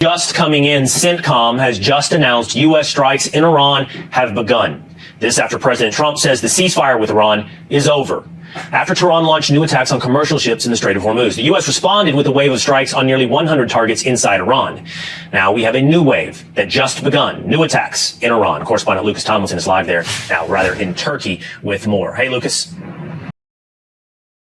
Just coming in, CENTCOM has just announced U S strikes in Iran have begun. This after President Trump says the ceasefire with Iran is over. After Tehran launched new attacks on commercial ships in the Strait of Hormuz, the U S responded with a wave of strikes on nearly one hundred targets inside Iran. Now we have a new wave that just begun, new attacks in Iran. Correspondent Lucas Tomlinson is live there now, rather in Turkey, with more. Hey, Lucas.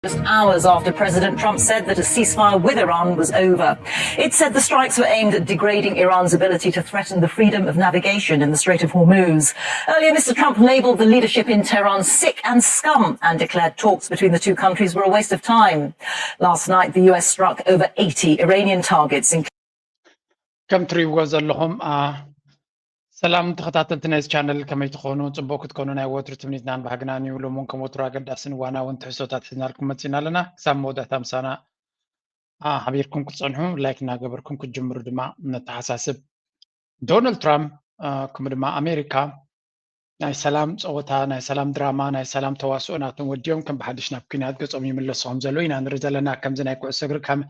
Just hours after President Trump said that a ceasefire with Iran was over. It said the strikes were aimed at degrading Iran's ability to threaten the freedom of navigation in the Strait of Hormuz. Earlier, Mister Trump labeled the leadership in Tehran sick and scum and declared talks between the two countries were a waste of time. Last night, the U S struck over eighty Iranian targets, including ከም ትሪእዎ ዘለኹም ሰላም ተኸታተልቲ ናይዚ ቻነል፣ ከመይ ትኾኑ? ፅቡቅ ክትኮኑ ናይ ወትሩ ትምኒትናን ባህግናን እዩ። ሎሚ እውን ከም ወትሩ ኣገዳስን እዋናውን ትሕዝቶታት ሒዝናልኩም መፂና ኣለና። ክሳብ መወዳእታ ምሳና ሓቢርኩም ክትፀንሑ፣ ላይክ እናገበርኩም ክትጅምሩ ድማ ነተሓሳስብ። ዶናልድ ትራምፕ ከምኡ ድማ ኣሜሪካ ናይ ሰላም ፀወታ፣ ናይ ሰላም ድራማ፣ ናይ ሰላም ተዋስኦ ናቶም ወዲኦም ከም ብሓድሽ ናብ ኩናት ገፆም ይምለሱ ከም ዘለዉ ኢና ንርኢ ዘለና። ከምዚ ናይ ኩዕሶ እግሪ ከም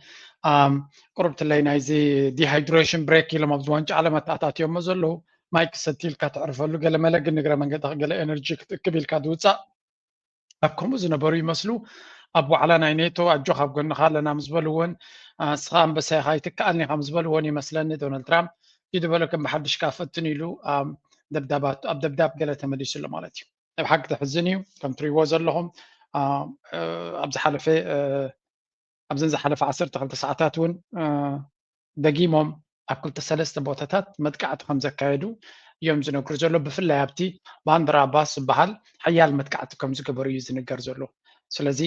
ቁርብትለይ ናይዚ ዲሃይድሬሽን ብሬክ ኢሎም ኣብዚ ዋንጫ ዓለም ኣተኣታትዮሞ ዘለዉ፣ ማይ ክሰቲ ኢልካ ተዕርፈሉ፣ ገለመለ ግን ንግረ መንገድኻ ገለ ኤነርጂ ክትእክብ ኢልካ ዝውፃእ ኣብ ከምኡ ዝነበሩ ይመስሉ። ኣብ ዋዕላ ናይ ኔቶ ኣጆኻ ኣብ ጎንኻ ኣለና ምስ በልዎን ንስኻ ኣንበሳ ኢኻ ኣይትከኣልን ኢኻ ምስ በልዎን ይመስለኒ ዶናልድ ትራምፕ ኢዱ በሎ ከም ብሓድሽ ከኣ ፈትን ኢሉ ደብዳባት ኣብ ደብዳብ ገለ ተመሊሱ ኣሎ ማለት እዩ። ናይ ብሓቂ ተሕዝን እዩ። ከም ትሪእዎ ዘለኹም ኣብ ዝሓለፈ ኣብዘን ዝሓለፈ ዓሰርተ ክልተ ሰዓታት እውን ደጊሞም ኣብ ክልተ ሰለስተ ቦታታት መጥቃዕቲ ከም ዘካየዱ እዮም ዝነግሩ ዘሎ። ብፍላይ ኣብቲ ባንደር ኣባስ ዝበሃል ሓያል መጥቃዕቲ ከም ዝገበሩ እዩ ዝንገር ዘሎ። ስለዚ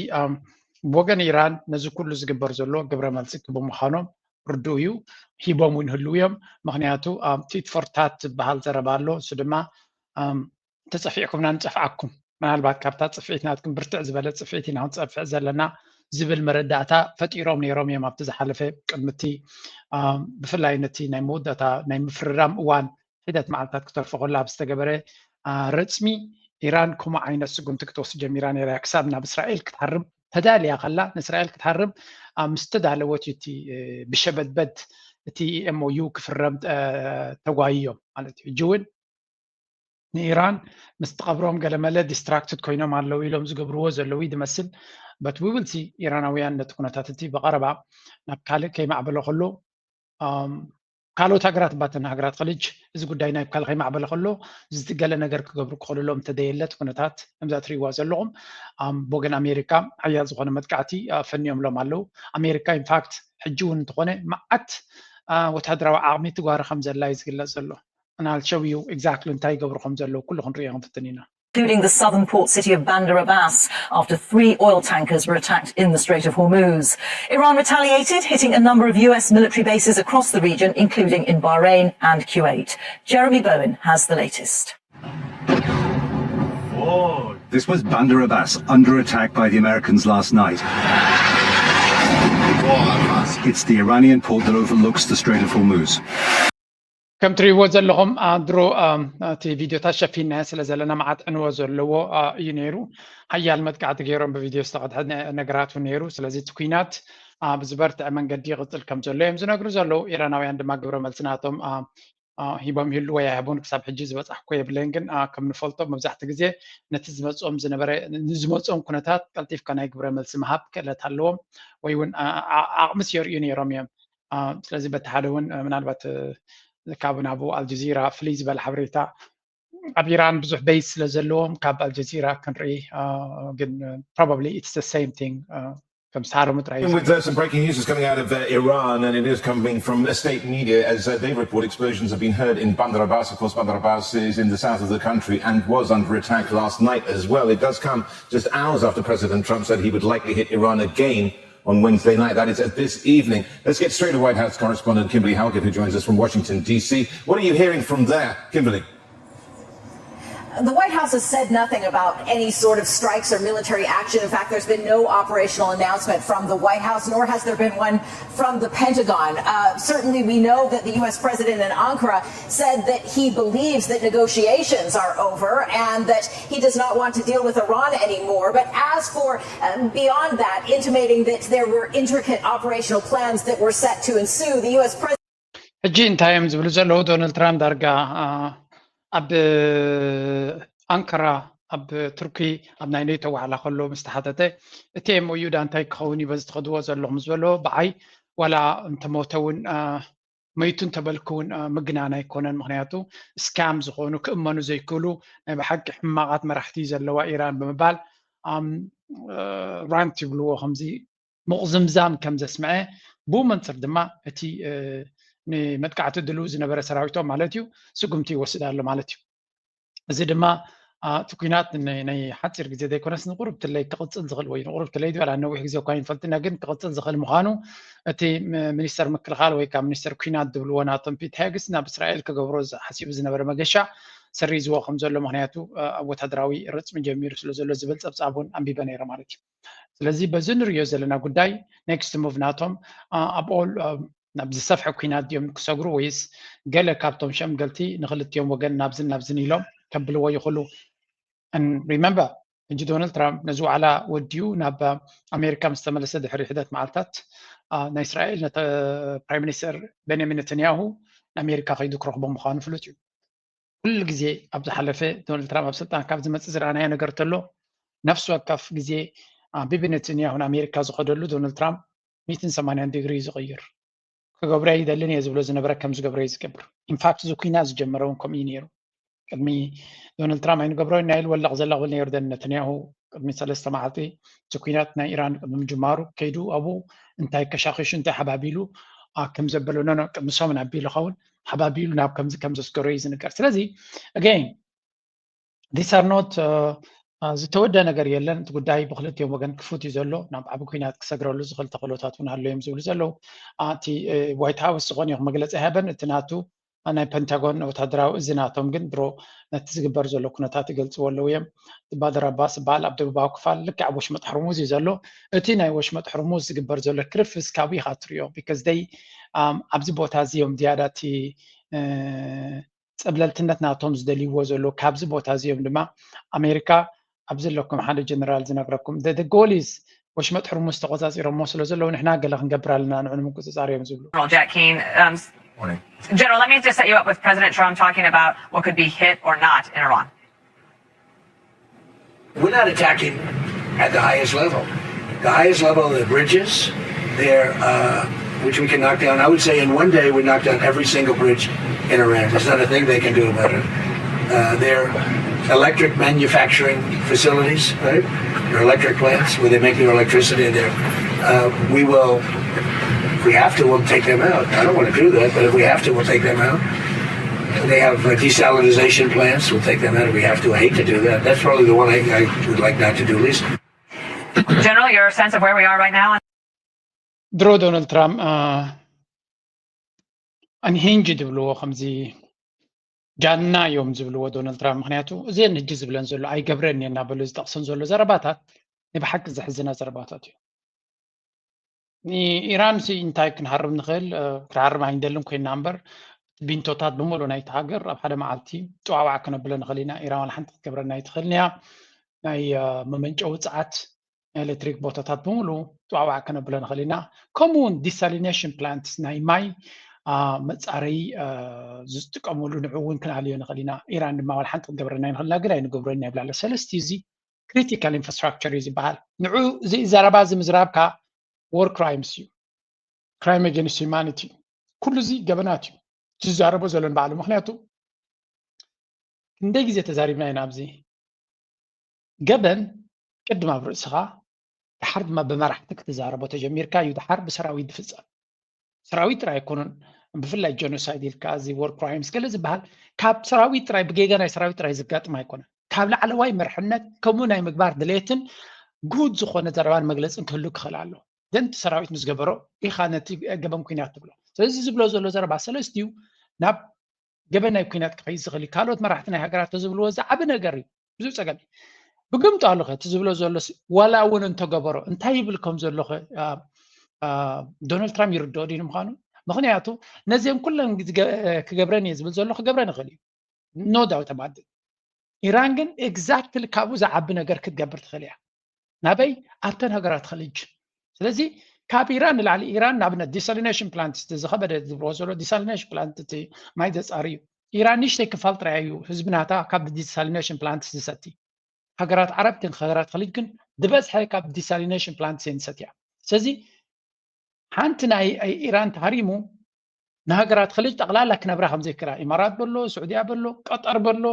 ብወገን ኢራን ነዚ ኩሉ ዝግበር ዘሎ ግብረ መልሲ ክህቡ ምዃኖም ርዱእ እዩ። ሂቦም እውን ይህልዉ እዮም። ምኽንያቱ ቲት ፎር ታት ዝበሃል ዘረባ ኣሎ። እሱ ድማ ተፀፊዕኩምና ንፀፍዓኩም። ምናልባት ካብታ ፅፍዒት ናትኩም ብርትዕ ዝበለ ፅፍዒት ኢና ክንፀፍዕ ዘለና ዝብል መረዳእታ ፈጢሮም ነይሮም እዮም ኣብቲ ዝሓለፈ ቅድሚ እቲ ብፍላይ ነቲ ናይ መወዳእታ ናይ ምፍርራም እዋን ሒደት መዓልታት ክተርፎ ከሎ ኣብ ዝተገበረ ረፅሚ ኢራን ከምኡ ዓይነት ስጉምቲ ክትወስድ ጀሚራ ነይራ እያ። ክሳብ ናብ እስራኤል ክትሃርም ተዳልያ ከላ ንእስራኤል ክትሃርም ምስ ተዳለወት እዩ እቲ ብሸበድበድ እቲ ኤምኦዩ ክፍረም ተጓይዮም ማለት እዩ። ሕጂ እውን ንኢራን ምስ ትቐብሮም ገለመለ ዲስትራክትድ ኮይኖም ኣለዉ ኢሎም ዝገብርዎ ዘለዉ እዩ ዝመስል። But we will see ኢራናውያን ነቲ ኩነታት እቲ ብቐረባ ናብ ካልእ ከይማዕበሎ ከሎ ካልኦት ሃገራት ባተን ሃገራት ኸሊጅ እዚ ጉዳይ ናይ ካልእ ከይማዕበለ ከሎ ዝትገለ ነገር ክገብሩ ክኽእልሎም እንተደየለ እቲ ኩነታት ከምዛ ትሪእዋ ዘለኹም ብወገን ኣሜሪካ ሓያል ዝኾነ መጥቃዕቲ ፈንዮምሎም ኣለዉ። ኣሜሪካ ኢንፋክት ሕጂ እውን እንተኾነ መዓት ወታደራዊ ዓቕሚ ትጓሪ ከም ዘላ እዩ ዝግለጽ ዘሎ። And I'll show you exactly እንታይ ይገብሩ ከም ዘለዉ ኩሉ ክንሪኦ ክንፍትን ኢና። including the southern port city of Bandar Abbas, after three oil tankers were attacked in the Strait of Hormuz. Iran retaliated, hitting a number of U S military bases across the region, including in Bahrain and Kuwait. Jeremy Bowen has the latest. This was Bandar Abbas, under attack by the Americans last night. It's the Iranian port that overlooks the Strait of Hormuz. ከም ትሪእዎ ዘለኹም ድሮ እቲ ቪድዮታት ሸፊናዮ ስለ ዘለና መዓት ዕንወ ዘለዎ እዩ ነይሩ። ሓያል መጥቃዕቲ ገይሮም ብቪድዮ ዝተቐድሐ ነገራት እውን ነይሩ። ስለዚ እቲ ኩናት ብዝበርትዐ መንገዲ ይቕፅል ከም ዘሎ እዮም ዝነግሩ ዘለዉ። ኢራናውያን ድማ ግብረ መልሲ ናቶም ሂቦም ይህሉ ወይ ኣይህቡን ክሳብ ሕጂ ዝበፃሕኮ የብለይን። ግን ከም ንፈልጦ መብዛሕቲ ግዜ ነቲ ዝመፅኦም ዝነበረ ንዝመፅኦም ኩነታት ቀልጢፍካ ናይ ግብረ መልሲ ምሃብ ክእለት ኣለዎም ወይ እውን ዓቕምስ የርእዩ ነይሮም እዮም። ስለዚ በቲ ሓደ እውን ምናልባት ካብ ናብኡ ኣልጀዚራ ፍልይ ዝበለ ሓበሬታ ኣብ ኢራን ብዙሕ ቤዝ ስለ ዘለዎም ካብ ኣልጀዚራ ክንርኢ ግን probably it's the same thing ከም ዝተሃረሙ ጥራይ እዩ። With uh, some breaking news is coming out of uh, Iran, and it is coming from state media as uh, they report explosions have been heard in Bandar Abbas. Of course, Bandar Abbas is in the south of the country and was under attack last night as well. It does come just hours after President Trump said he would likely hit Iran again on Wednesday night. That is uh, this evening. Let's get straight to White House correspondent Kimberly Halkett, who joins us from Washington, D C. What are you hearing from there, Kimberly? The White House has said nothing about any sort of strikes or military action. In fact, there's been no operational announcement from the White House, nor has there been one from the Pentagon. Uh, certainly, we know that the U S president in Ankara said that he believes that negotiations are over and that he does not want to deal with Iran anymore. But as for uh, beyond that, intimating that there were intricate operational plans that were set to ensue, the U S president ሕጂ እንታይ እዮም ዝብሉ ዘለዉ? ዶናልድ ትራምፕ ዳርጋ ኣብ ኣንካራ ኣብ ቱርኪ ኣብ ናይ ኔቶ ዋዕላ ከሎ ምስ ተሓተተ፣ እቲ ኤምኦዩ ዳ እንታይ ክኸውን እዩ በዚ ትኸድዎ ዘለኹም ዝበሎ፣ ብዓይ ዋላ እንተሞተ እውን መይቱ እንተበልኩ እውን ምግናን ኣይኮነን። ምክንያቱ ስካም ዝኾኑ ክእመኑ ዘይክእሉ ናይ ብሓቂ ሕማቓት መራሕቲ ዘለዋ ኢራን ብምባል ራንት ይብልዎ ከምዚ ምቕዝምዛም ከም ዘስምዐ፣ ብኡ መንፅር ድማ እቲ ንመጥቃዕቲ ድልው ዝነበረ ሰራዊቶም ማለት እዩ ስጉምቲ ይወስድ ኣሎ ማለት እዩ። እዚ ድማ እቲ ኩናት ናይ ሓፂር ግዜ ዘይኮነስ ንቁርብትለይ ክቕፅል ዝኽእል ወይ ንቁርብትለይ ዝበላ ነዊሕ ግዜ እኳ ይንፈልጥና ግን ክቕፅል ዝኽእል ምዃኑ እቲ ሚኒስተር ምክልኻል ወይ ከዓ ሚኒስተር ኩናት ዝብልዎ ናቶም ፒት ሄግስ ናብ እስራኤል ክገብሮ ሓሲቡ ዝነበረ መገሻ ሰሪዝዎ ከም ዘሎ ምክንያቱ ኣብ ወታደራዊ ረፅሚ ጀሚሩ ስለ ዘሎ ዝብል ፀብፃብ እውን ኣንቢበ ነይረ ማለት እዩ። ስለዚ በዚ ንሪዮ ዘለና ጉዳይ ኔክስት ሙቭ ናቶም ኣብ ኦል ናብ ዝሰፍሐ ኩናት ድዮም ክሰግሩ ወይስ ገለ ካብቶም ሸምገልቲ ንክልቲኦም ወገን ናብዝን ናብዝን ኢሎም ከብልዎ ይኽእሉ? ሪመምበር ሕጂ ዶናልድ ትራምፕ ነዚ ዋዕላ ወዲኡ ናብ ኣሜሪካ ምስ ተመለሰ ድሕሪ ሕደት መዓልታት ናይ እስራኤል ፕራይም ሚኒስተር ቤንያሚን ነተንያሁ ንኣሜሪካ ከይዱ ክረኽቦ ምዃኑ ፍሉጥ እዩ። ኩሉ ግዜ ኣብ ዝሓለፈ ዶናልድ ትራምፕ ኣብ ስልጣን ካብ ዝመፅእ ዝረኣናዮ ነገር ተሎ ነፍሲ ወከፍ ግዜ ቢቢ ነተንያሁ ንኣሜሪካ ዝኸደሉ ዶናልድ ትራምፕ ሚእትን ሰማንያን ዲግሪ እዩ ዝቕይር። ክገብሮ ኣይደልን እየ ዝብሎ ዝነበረ ከም ዝገብሮ እዩ ዝገብር። ኢንፋክት እዚ ኩናት ዝጀመረ እውን ከምኡ እዩ ነይሩ። ቅድሚ ዶናልድ ትራምፕ ኣይንገብሮ ኢና ኢሉ ወለቕ ዘለቕ ብል ነይሩ ደን ነተንያሁ ቅድሚ ሰለስተ መዓልቲ እቲ ኩናት ናይ ኢራን ቅድሚ ምጅማሩ ከይዱ ኣብኡ እንታይ ከሻኺሹ እንታይ ሓባቢሉ ከም ዘበሎ ኖ ቅድሚ ሰሙን ኣቢሉ ኸውን ሓባቢሉ ናብ ከምዚ ከም ዘስገሮ እዩ ዝንገር። ስለዚ ኣገይን ዲስ ኣር ኖት ዝተወደ ነገር የለን። እቲ ጉዳይ ብክልቲኦም ወገን ክፉት እዩ ዘሎ። ናብ ዓቢ ኩናት ክሰግረሉ ዝኽእል ተኽእሎታት እውን ኣሎ እዮም ዝብሉ ዘለዉ። እቲ ዋይት ሃውስ ዝኾነ ይኹን መግለፂ ኣይሃበን። እቲ ናቱ ናይ ፐንታጎን ወታደራዊ እዚ ናቶም ግን ድሮ ነቲ ዝግበር ዘሎ ኩነታት ይገልፅዎ ኣለዉ እዮም። ባደር ኣባስ ዝበሃል ኣብ ደቡባዊ ክፋል ልክዕ ኣብ ወሽመጥ ሕርሙዝ እዩ ዘሎ። እቲ ናይ ወሽመጥ ሕርሙዝ ዝግበር ዘሎ ክርፍስ ካብኡ ኢኻ ትሪኦ። ቢካዝ ደይ ኣብዚ ቦታ እዚ እዮም ዝያዳ እቲ ፀብለልትነት ናቶም ዝደልይዎ ዘለዉ። ካብዚ ቦታ እዚኦም ድማ ኣሜሪካ ኣብዚ ኣለኩም ሓደ ጀነራል ዝነግረኩም the goal is ወሽመጥ ሕርሙዝ ተቆፃፂሮሞ ስለ ዘለዉ ንሕና ገለ ክንገብር ኣለና ንዑ ንምቁፅፃር እዮም ዝብሉ። General Jack Keane. Um, Morning. General, let me just set you up with President Trump talking about what could be hit or not in Iran. We're not attacking at the highest level. The highest level are the bridges, there, uh, which we can knock down. I would say in one day we knock down every single bridge in Iran. There's not a thing they can do about it. Uh, their electric manufacturing facilities, right? Their electric plants where they make their electricity. There, uh, we will, if we have to, we'll take them out. I don't want to do that, but if we have to, we'll take them out. They have uh, desalination plants. We'll take them out if we have to. I hate to do that. That's probably the one I, I would like not to do least. General, your sense of where we are right now? ድሮ ዶናልድ ትራምፕ ኣንሂንጅ ዝብልዎ ከምዚ ጃና እዮም ዝብልዎ ዶናልድ ትራምፕ። ምክንያቱ እዘን ሕጂ ዝብለን ዘሎ ኣይገብረን እየ እናበሉ ዝጠቕሰን ዘሎ ዘረባታት ናይ ብሓቂ ዘሕዝና ዘረባታት እዩ። ንኢራን ሲ እንታይ ክንሃርም ንኽእል? ክንሃርም ኣይንደልን ኮይና እምበር ቢንቶታት ብምሉእ ናይቲ ሃገር ኣብ ሓደ መዓልቲ ጨዋዋዕ ክነብለ ንኽእል ኢና። ኢራን ዋላ ሓንቲ ክትገብረና ኣይትኽእልን እያ። ናይ መመንጨዊ ፀዓት ናይ ኤሌክትሪክ ቦታታት ብምሉ ጨዋዋዕ ክነብለ ንኽእል ኢና። ከምኡ እውን desalination plants ናይ ማይ መፃረይ ዝጥቀምሉ ንዑ እውን ክንኣልዮ ንኽእል ኢና። ኢራን ድማ ዋላ ሓንቲ ክትገብረና ይንኽእልና ግን ኣይንገብረን ይብላለ። ሰለስቲ እዚ critical infrastructure እዩ ዝበሃል። ንዑ እዚ ዘረባ እዚ ምዝራብካ war crimes እዩ፣ crime against humanity እዩ። ኩሉ እዚ ገበናት እዩ ዝዛረቦ ዘሎ ንባዕሉ። ምክንያቱ ክንደይ ግዜ ተዛሪብና ኢና ኣብዚ ገበን ቅድም ኣብ ርእስኻ ድሓር ድማ ብመራሕቲ ክትዛረቦ ተጀሚርካ እዩ ድሓር ብሰራዊት ዝፍፀም። ሰራዊት ጥራይ ኣይኮኑን። ብፍላይ ጀኖሳይድ ኢልካ እዚ war crimes ገለ ዝበሃል ካብ ሰራዊት ጥራይ ብጌጋ ናይ ሰራዊት ጥራይ ዝጋጥም ኣይኮነን። ካብ ላዕለዋይ መርሕነት ከምኡ ናይ ምግባር ድሌትን ጉድ ዝኾነ ዘረባን መግለፅን ክህሉ ክኽእል ኣሎ። ደንቲ ሰራዊት ምስ ገበሮ ኢኻ ነቲ ገበን ኩናት ትብሎ። ስለዚ ዝብሎ ዘሎ ዘረባ ሰለስቲዩ ናብ ገበን ናይ ኩናት ክኸይድ ዝኽእል እዩ። ካልኦት መራሕቲ ናይ ሃገራት ዝብልዎ ዝዓቢ ነገር እዩ። ብዙ ፀገም እዩ። ብግምጡ ኣለኸ እቲ ዝብሎ ዘሎ ዋላ እውን እንተገበሮ እንታይ ይብል ከም ዘሎ ዶናልድ ትራምፕ ይርድኦ ድዩ ንምዃኑ? ምክንያቱ ነዚኦም ኩለን ክገብረን እየ ዝብል ዘሎ ክገብረን ይኽእል እዩ። No doubt about it። ኢራን ግን exactly ካብኡ ዝዓቢ ነገር ክትገብር ትኽእል እያ። ናበይ? ኣብተን ሃገራት ኸሊጅ። ስለዚ ካብ ኢራን ንላዕሊ ኢራን ንኣብነት desalination plant ዝኸበደ ዝብልዎ ዘሎ desalination plant እቲ ማይ ዘፃሪ እዩ። ኢራን ንእሽተይ ክፋል ጥራይ እዩ ህዝቢ ናታ ካብ desalination plant ዝሰቲ። ሃገራት ዓረብ ግን ሃገራት ኸሊጅ ግን ዝበዝሐ ካብ desalination plant እየን ዝሰትያ። ስለዚ ሓንቲ ናይ ኢራን ተሃሪሙ ንሃገራት ኸሊጅ ጠቕላላ ክነብራ ከም ዘይክራ ኢማራት በሎ፣ ስዑድያ በሎ፣ ቀጠር በሎ፣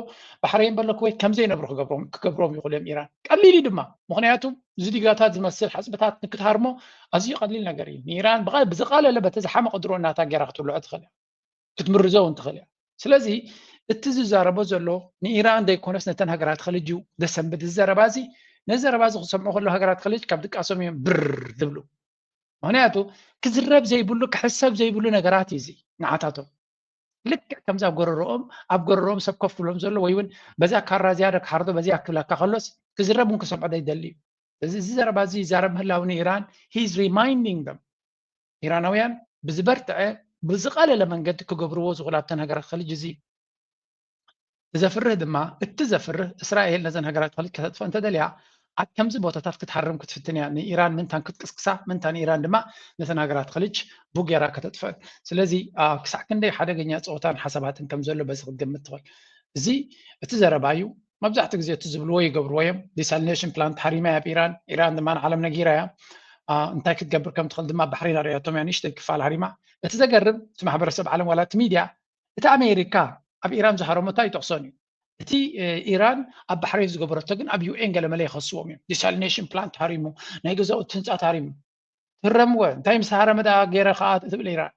ባሕሬን በሎ፣ ኩዌት ከም ዘይነብሩ ክገብሮም ክገብሮም ይኽእሉ እዮም ኢራን። ቀሊል እዩ ድማ ምክንያቱ ዝዲጋታት ዝመስል ሓፅብታት ንክትሃርሞ ኣዝዩ ቀሊል ነገር እዩ። ንኢራን ብቐ- ብዝቐለለ በቲ ዝሓመቐ ድሮ እናታ ጌራ ክትብልዖ ትኽእል እያ። ክትምርዞ እውን ትኽእል እያ። ስለዚ እቲ ዝዛረቦ ዘሎ ንኢራን ዘይኮነስ ነተን ሃገራት ኸሊጅ እዩ ዘሰንብድ። እዚ ዘረባ እዚ ነዚ ዘረባ እዚ ክሰምዑ ከለዉ ሃገራት ኸሊጅ ካብ ድቃሶም እዮም ብር ዝብሉ። ምክንያቱ ክዝረብ ዘይብሉ ክሕሰብ ዘይብሉ ነገራት እዩ እዚ ንዓታቶም። ልክዕ ከምዚ ኣብ ጎረሮኦም ኣብ ጎረሮኦም ሰብ ኮፍ ክብሎም ዘሎ ወይ እውን በዚኣ ካራ እዚኣ ዶ ክሓርዶ በዚኣ ክብለካ ከሎስ ክዝረብ እውን ክሰምዖ ዘይደሊ እዩ። እዚ እዚ ዘረባ እዚ ይዛረብ ምህላው ንኢራን he is reminding them ኢራናውያን ብዝበርትዐ ብዝቐለለ መንገዲ ክገብርዎ ዝኽእሉ ኣብተን ሃገራት ኸሊጅ እዚ እዩ። ዘፍርህ ድማ እቲ ዘፍርህ እስራኤል ነዘን ሃገራት ኸሊጅ ከተጥፍእ እንተደልያ ኣብ ከምዚ ቦታታት ክትሃርም ክትፍትን እያ። ንኢራን ምንታን ክትቅስቅሳ ምንታን ኢራን ድማ ነተን ሃገራት ኸሊጅ ቡጌራ ከተጥፍእ። ስለዚ ክሳዕ ክንደይ ሓደገኛ ፀወታን ሓሳባትን ከም ዘሎ በዚ ክትገምት ትኽእል። እዚ እቲ ዘረባ እዩ። መብዛሕትኡ ግዜ እቲ ዝብልዎ ይገብርዎ እዮም። desalination plant ሓሪማ እያ ኣብ ኢራን። ኢራን ድማ ንዓለም ነጊራ እያ እንታይ ክትገብር ከም ትኽእል ድማ ባሕሬን ኣርእያቶም እያ። ንእሽተይ ክፋል ሃሪማ። እቲ ዘገርም እቲ ማሕበረሰብ ዓለም ዋላ እቲ ሚድያ እቲ ኣሜሪካ ኣብ ኢራን ዝሃረሞ እንታይ ይጠቕሶን እዩ። እቲ ኢራን ኣብ ባሕሬን ዝገበረቶ ግን ኣብ ዩ ኤን ገለመለ ይኸስዎም እዮም። desalination plant ሃሪሙ፣ ናይ ገዛውቲ ህንፃት ሃሪሙ። ትረምወ እንታይ ምስ ሃረመ ደኣ ገይረ ከዓ ትብል ኢራን።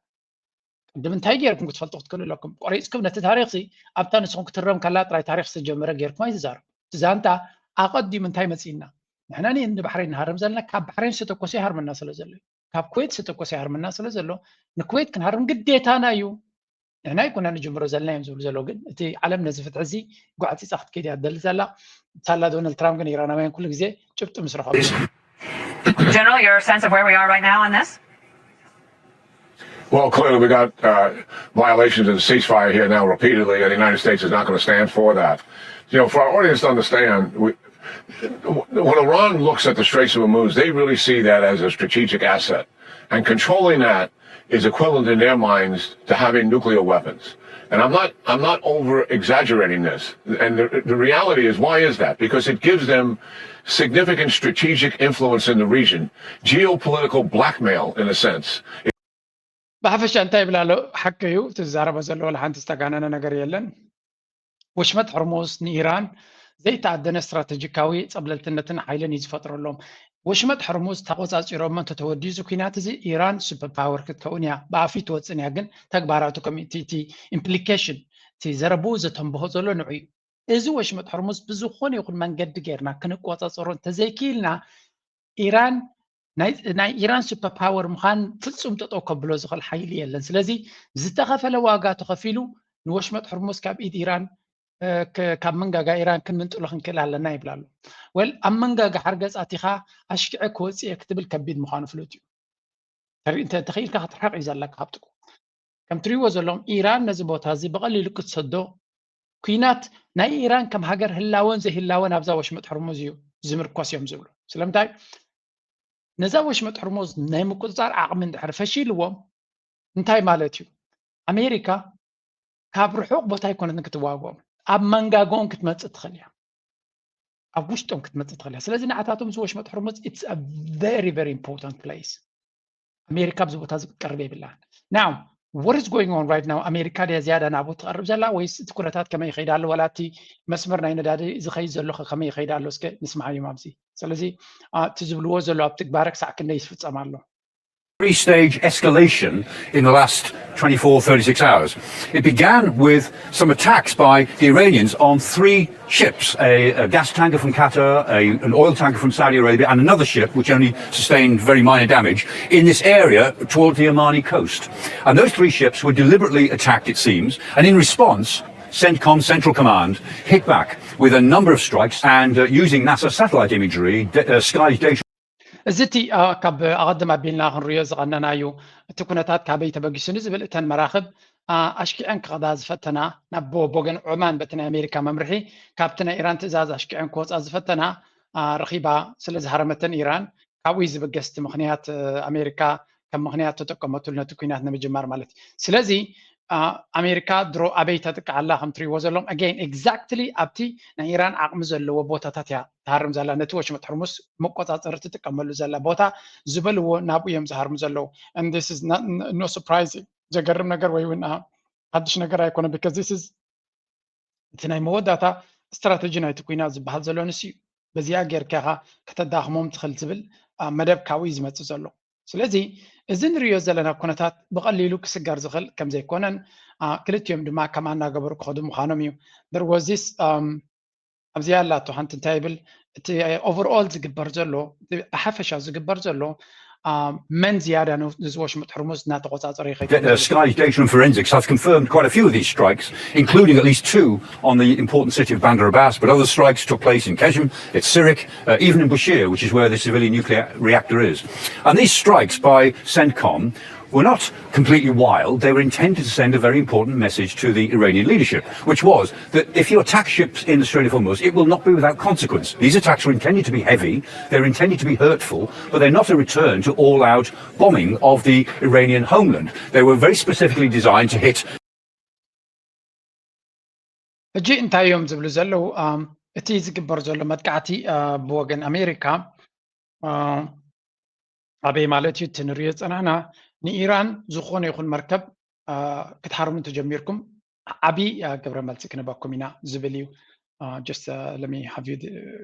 ቅድም እንታይ ገይርኩም ክትፈልጡ ክትክእሉ ኣለኩም። ቆሪፅኩም ነቲ ታሪክ ሲ ኣብታ ንስኹም ክትረም ከላ ጥራይ ታሪክ ዝተጀመረ ገይርኩም ኣይትዛረቡ። እቲ ዛንታ ኣቐዲሙ እንታይ መፂእና ንሕና ንባሕሬን ንሃርም ዘለና ካብ ባሕሬን ዝተተኮሰ ይሃርመና ስለ ዘሎ እዩ። ካብ ኩዌት ዝተተኮሰ ይሃርመና ስለ ዘሎ ንኩዌት ክንሃርም ግዴታና እዩ። ንሕና ይኮና ንጅምሮ ዘለና እዮም ዝብሉ ዘለዉ ግን እቲ ዓለም ነዚ ፍትሒ እዚ ጓዕፂፃ ክትከይድ እያ ትደሊ ዘላ። ሳላ ዶናልድ ትራምፕ ግን ኢራናውያን ኩሉ ግዜ ጭብጢ ምስ ረኸቡ General, your sense of where we are right now on this? Well, clearly we got uh, violations of the ceasefire here now repeatedly, and the United States is not going to stand for that. You know, for our audience to understand, we, when Iran looks at the Straits of Hormuz, they really see that as a strategic asset. And controlling that is equivalent in their minds to having nuclear weapons. And I'm not I'm not over exaggerating this. And the, the reality is, why is that? Because it gives them significant strategic influence in the region, geopolitical blackmail in a sense. ብሓፈሻ እንታይ ይብል ኣሎ ሓቂ እዩ። እቲ ዝዛረቦ ዘሎ ወላ ሓንቲ ዝተጋነነ ነገር የለን። ወሽመጥ ሕርሙዝ ንኢራን ዘይተኣደነ ስትራተጂካዊ ጸብለልትነትን ሓይልን እዩ ዝፈጥረሎም። ወሽመጥ ሕርሙዝ ተቆጻጺሮሞ እንተተወዲኡ እዚ ኩናት እዚ ኢራን ሱፐር ፓወር ክትከውን እያ ብኣፍ ትወፅን እያ ግን ተግባራቱ ከም እቲ ኢምፕሊኬሽን እቲ ዘረብኡ ዘተንብሆ ዘሎ ንዑ እዩ። እዚ ወሽመጥ ሕርሙዝ ብዝኾነ ይኹን መንገዲ ጌርና ክንቆፃፀሮ እንተዘይክኢልና ኢራን ናይ ኢራን ሱፐር ፓወር ምዃን ፍፁም ጠጠው ከብሎ ዝኽእል ሓይሊ የለን። ስለዚ ዝተኸፈለ ዋጋ ተኸፊሉ ንወሽመጥ ሕርሙዝ ካብ ኢድ ኢራን ካብ መንጋጋ ኢራን ክንምንጥሎ ክንክእል ኣለና ይብል ኣሎ። ወል ኣብ መንጋጋ ሓርገፅ ኣቲኻ ኣሽኪዐ ክወፅእ እየ ክትብል ከቢድ ምዃኑ ፍሉጥ እዩ። ተኽኢልካ ክትርሕቕ እዩ ዘለካ ካብ ጥቁ። ከም ትሪእዎ ዘለኹም ኢራን ነዚ ቦታ እዚ ብቐሊሉ ክትሰዶ ኩናት ናይ ኢራን ከም ሃገር ህላወን ዘይህላወን ኣብዛ ወሽመጥ ሕርሙዝ እዩ ዝምርኮስ እዮም ዝብሉ። ስለምንታይ ነዛ ወሽመጥ ሕርሙዝ ናይ ምቁፅፃር ዓቕሚ እንድሕር ፈሺልዎም እንታይ ማለት እዩ? ኣሜሪካ ካብ ርሑቕ ቦታ ኣይኮነትን ክትዋግኦም፣ ኣብ መንጋግኦም ክትመፅእ ትኽእል እያ፣ ኣብ ውሽጦም ክትመፅእ ትኽእል እያ። ስለዚ ንዓታቶም እዚ ወሽመጥ ሕርሙዝ it's a very very important place። ኣሜሪካ ኣብዚ ቦታ እዚ ክትቀርብ የብላን። Now what is going on right now? ኣሜሪካ ድያ ዝያዳ ናብኡ ትቐርብ ዘላ ወይስ እቲ ኩነታት ከመይ ይኸይድ ኣሎ? ዋላ እቲ መስመር ናይ ነዳዲ ዝኸይድ ዘሎ ከመይ ይኸይድ ኣሎ? እስከ ንስምዓዮም ኣብዚ። ስለዚ እቲ ዝብልዎ ዘሎ ኣብ ትግባረ ክሳዕ ክንደይ ይፍፀም ኣሎ? Three stage escalation in the last twenty-four, thirty-six hours. It began with some attacks by the Iranians on three ships, a, a gas tanker from Qatar, a, an oil tanker from Saudi Arabia, and another ship, which only sustained very minor damage, in this area toward the Omani coast. And those three ships were deliberately attacked, it seems, and in response, CENTCOM, Central Command, hit back with a number of strikes and uh, using NASA satellite imagery, uh, skies data. እዚ እቲ ካብ ኣቐድም ኣቢልና ክንሪኦ ዝቐነና እዩ። እቲ ኩነታት ካበይ ተበጊሱ ንዝብል እተን መራኽብ ኣሽኪዐን ክኸዳ ዝፈተና ናብ ቦገን ዑማን በቲ ናይ ኣሜሪካ መምርሒ ካብቲ ናይ ኢራን ትእዛዝ ኣሽኪዐን ክወፃ ዝፈተና ረኺባ ስለ ዝሃረመተን ኢራን ካብኡ እዩ ዝብገስ እቲ ምኽንያት ኣሜሪካ ከም ምኽንያት ተጠቀመትሉ ነቲ ኩናት ንምጅማር ማለት እዩ። ስለዚ ኣሜሪካ ድሮ ኣበይ ተጥቅዕ ኣላ ከም ትሪእዎ ዘለኹም again exactly ኣብቲ ናይ ኢራን ዓቕሚ ዘለዎ ቦታታት እያ ትሃርም ዘላ። ነቲ ወሽመጥ ሕርሙስ መቆፃፀሪ ትጥቀመሉ ዘላ ቦታ ዝበልዎ ናብኡ እዮም ዝሃርሙ ዘለዉ። No surprise፣ ዘገርም ነገር ወይ እውን ሓድሽ ነገር ኣይኮነ because this is እቲ ናይ መወዳእታ ስትራተጂ ናይቲ ኩናት ዝበሃል ዘሎ ንሱ እዩ። በዚኣ ጌርካ ኢኻ ከተዳኽሞም ትኽእል ዝብል መደብ ካብኡ እዩ ዝመፅእ ዘሎ። ስለዚ እዚ ንሪኦ ዘለና ኩነታት ብቐሊሉ ክስገር ዝኽእል ከም ዘይኮነን ክልቲኦም ድማ ከም ኣናገበሩ ክኸዱ ምዃኖም እዩ። There was this ኣብዚኣ ኣላቶ ሓንቲ እንታይ ይብል እቲ overall ዝግበር ዘሎ ብሓፈሻ ዝግበር ዘሎ መን ዝያዳ ነዚ ወሽመጥ ሕርሙዝ እናተቆፃፀረ ይኸይድ Sky data and forensics has confirmed quite a few of these strikes, including at least two on the important city of Bandar Abbas, but other strikes took place in Qeshm, at Sirik, uh, even in Bushehr, which is where the civilian nuclear reactor is. And these strikes by CENTCOM were not completely wild. They were intended to send a very important message to the Iranian leadership, which was that if you attack ships in the Strait of Hormuz, it will not be without consequence. These attacks were intended to be heavy, they were intended to be hurtful, but they're not a return to all-out bombing of the Iranian homeland. They were very specifically designed to hit ሕጂ እንታይ እዮም ዝብሉ ዘለዉ? እቲ ዝግበር ዘሎ መጥቃዕቲ ብወገን ኣሜሪካ ኣበይ ማለት እዩ? እቲ ንሪኦ ዝፀናሕና ንኢራን ዝኾነ ይኹን መርከብ ክትሃርሙ እንተጀሚርኩም ዓብዪ ግብረ መልሲ ክንበኩም ኢና ዝብል እዩ። Uh, just uh, let me have you.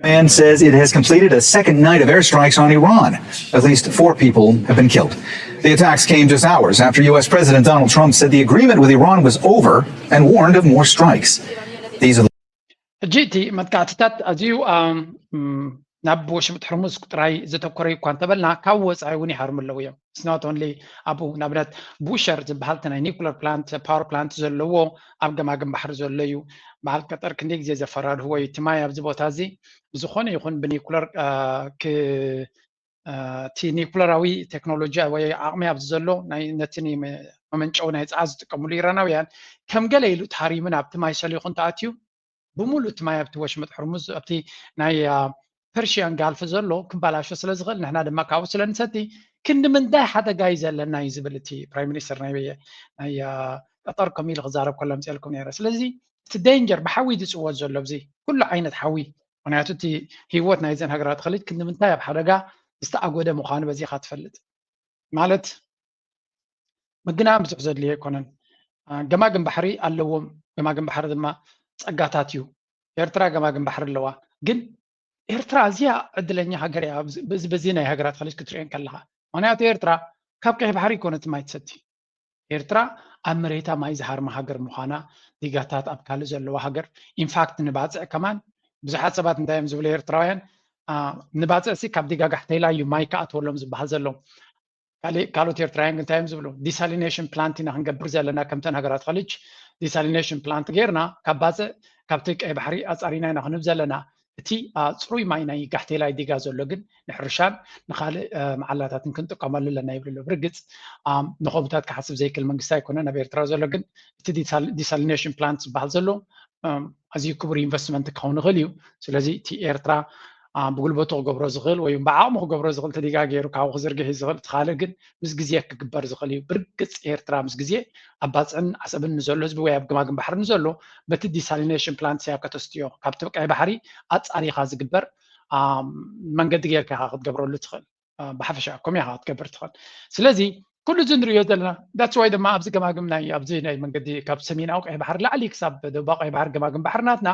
Command says it has completed a second night of airstrikes on Iran. At least four people have been killed. The attacks came just hours after U S President Donald Trump said the agreement with Iran was over and warned of more strikes. These are ሕጂ እቲ መጥቃዕትታት ኣዝዩ ናብ ወሽመጥ ሕርሙዝ ጥራይ ዘተኮረ እኳ እንተበልና ካብ ወፃኢ እውን ይሃርሙ ኣለዉ እዮም። It's not only ኣብኡ ንኣብነት ቡሸር ዝበሃል ናይ nuclear plant power plant ዘለዎ ኣብ ገማግም ባሕሪ ዘሎ እዩ። በዓል ቀጠር ክንደይ ግዜ ዘፈራርህዎ እዩ እቲ ማይ ኣብዚ ቦታ እዚ ብዝኾነ ይኹን ብኒኩለር እቲ ኒኩለራዊ ቴክኖሎጂ ወይ ዓቕሚ ኣብዚ ዘሎ ነቲ መመንጨዊ ናይ ፀዓት ዝጥቀምሉ ኢራናውያን ከም ገለ ኢሉ ተሃሪሙ ናብቲ ማይ ሰሊኹ እንተኣትዩ ብምሉእ እቲ ማይ ኣብቲ ወሽመጥ ሕርሙዝ ኣብቲ ናይ ፐርሽያን ጋልፍ ዘሎ ክባላሾ ስለ ዝኽእል ንሕና ድማ ካብኡ ስለ ንሰቲ ክንዲ ምንታይ ሓደጋ እዩ ዘለና እዩ ዝብል እቲ ፕራይም ሚኒስተር ናይ ናይ ቀጠር ከም ኢሉ ክዛረብ ከሎ ኣምፅኤልኩም ነይረ። ስለዚ እቲ ዴንጀር ብሓዊ ዝፅወት ዘሎ እዚ ኩሉ ዓይነት ሓዊ ምክንያቱ እቲ ህይወት ናይዘን ሃገራት ከሊድ ክንዲ ምንታይ ኣብ ሓደጋ ዝተኣጎደ ምዃኑ በዚኻ ትፈልጥ ማለት ምግናን ብዙሕ ዘድልዮ ኣይኮነን። ገማግም ባሕሪ ኣለዎም። ገማግም ባሕሪ ድማ ፀጋታት እዩ። ኤርትራ ገማግም ባሕሪ ኣለዋ። ግን ኤርትራ ኣዝያ ዕድለኛ ሃገር እያ። በዚ ናይ ሃገራት ከሊድ ክትሪኦ ከለኻ ምክንያቱ ኤርትራ ካብ ቀይሕ ባሕሪ ይኮነት ማይ ትሰቲ። ኤርትራ ኣብ መሬታ ማይ ዝሃርማ ሃገር ምዃና ዲጋታት ኣብ ካልእ ዘለዋ ሃገር ኢንፋክት ንባፅዕ ከማን ብዙሓት ሰባት እንታይ እዮም ዝብሉ ኤርትራውያን ንባፅዕ ሲ ካብ ዲጋ ጋሕቴላ እዩ ማይ ክኣትወሎም ዝበሃል ዘሎ። ካልኦት ኤርትራውያን እንታይ እዮም ዝብሉ desalination plant ኢና ክንገብር ዘለና ከምተን ሃገራት ከሊድ desalination plant ጌርና ካብ ባፅዕ ካብቲ ቀይ ባሕሪ ኣፃሪና ኢና ክንህብ ዘለና። እቲ ፅሩይ ማይ ናይ ጋሕቴላይ ዲጋ ዘሎ ግን ንሕርሻን ንካልእ መዓላታትን ክንጥቀመሉ ኣለና ይብሉ ኣለዉ። ብርግፅ ንኸምኡታት ክሓስብ ዘይክእል መንግስቲ ኣይኮነን ኣብ ኤርትራ ዘሎ ግን እቲ desalination plant ዝበሃል ዘሎ ኣዝዩ ክቡር ኢንቨስትመንት ክኸውን ይኽእል እዩ። ስለዚ እቲ ኤርትራ ብጉልበቱ ክገብሮ ዝኽእል ወይ ብዓቕሙ ክገብሮ ዝኽእል ተዲጋ ገይሩ ካብኡ ክዝርግሕ እዩ ዝኽእል። እቲ ካልእ ግን ምስ ግዜ ክግበር ዝኽእል እዩ። ብርግፅ ኤርትራ ምስ ግዜ ኣብ ባፅዕን ዓሰብን ንዘሎ ህዝቢ ወይ ኣብ ገማግም ባሕሪ ንዘሎ በቲ desalination plant እያ ከተስትዮ። ካብቲ ቀይ ባሕሪ ኣፃሪኻ ዝግበር መንገዲ ጌርካ ኢኻ ክትገብረሉ ትኽእል። ብሓፈሻ ከምኡ ኢኻ ክትገብር ትኽእል። ስለዚ ኩሉ እዚ ንሪኦ ዘለና that's why ድማ ኣብዚ ገማግም ናይ ኣብዚ ናይ መንገዲ ካብ ሰሜናዊ ቀይ ባሕሪ ላዕሊ ክሳብ ደቡባዊ ቀይ ባሕሪ ገማግም ባሕሪ ናትና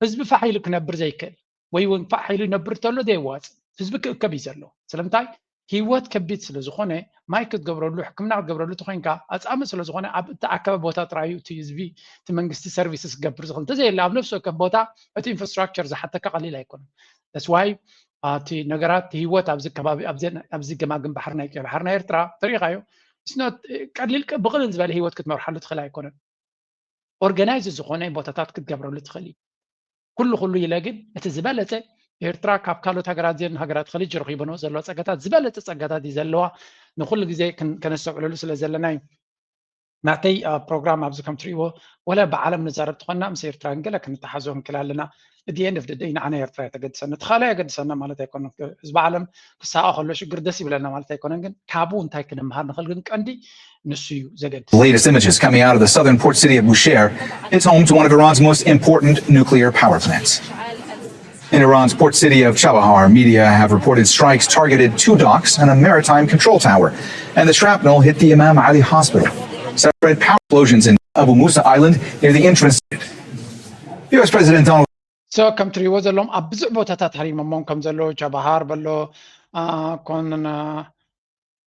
ህዝቢ ፋሕ ኢሉ ክነብር ዘይክእል ወይ እውን ፋሕ ኢሉ ይነብር እንተሎ ዘየዋፅእ ህዝቢ ክእከብ እዩ ዘሎ። ስለምንታይ ህይወት ከቢድ ስለ ዝኾነ ማይ ክትገብረሉ ሕክምና ክትገብረሉ ተኮይንካ ኣፃሚ ስለ ዝኾነ ኣብ እተኣከበ ቦታ ጥራዩ እቲ ህዝቢ እቲ መንግስቲ ሰርቪስስ ክገብር ዝኽእል እንተዘየለ ኣብ ነፍሲ ወከፍ ቦታ እቲ ኢንፍራስትራክቸር ዝሓተካ ቀሊል ኣይኮነን። That's why እቲ ነገራት ህይወት ኣብዚ ከባቢ ኣብዚ ገማግም ባሕሪ ናይ ቀይ ባሕሪ ናይ ኤርትራ ተሪኢኻዮ ቀሊል ብቕልል ዝበለ ህይወት ክትመርሓሉ ትኽእል ኣይኮነን። ኦርጋናይዝ ዝኾነ ቦታታት ክትገብረሉ ትኽእል እዩ። ኩሉ ኩሉ ኢለ ግን እቲ ዝበለፀ ኤርትራ ካብ ካልኦት ሃገራት ዜን ሃገራት ከሊጅ ረኺበንኦ ዘለዎ ፀጋታት ዝበለፀ ፀጋታት እዩ ዘለዋ ንኩሉ ግዜ ከነስተውዕለሉ ስለ ዘለና እዩ። ናተይ ፕሮግራም ኣብዚ ከም ትሪእዎ ወላ ብዓለም ንዛረብ ትኾንና ምስ ኤርትራ ገለ ክንተሓዞ ንክእል ኣለና። At the end of the day ንዓና ኤርትራ የተገድሰና፣ እቲ ካልእ የገድሰና ማለት ኣይኮነን። ህዝቢ ዓለም ክሳቐ ከሎ ሽግር ደስ ይብለና ማለት ኣይኮነን፣ ግን ካብኡ እንታይ ክንምሃር ንኽእል ግን ቀንዲ ንሱ እዩ ዘገድስ። Latest images coming out of the southern port city of Bushehr. It's home to one of Iran's most important nuclear power plants. In Iran's port city of Chabahar, media have reported strikes targeted two docks and a maritime control tower, and the shrapnel hit the Imam Ali Hospital. Separate power explosions in Abu Musa Island near the entrance. U S President Donald So ከም ትሪእዎ ዘለኹም ኣብ ብዙሕ ቦታታት ሃሪሞሞም ከም ዘለዉ ቻባሃር በሎ፣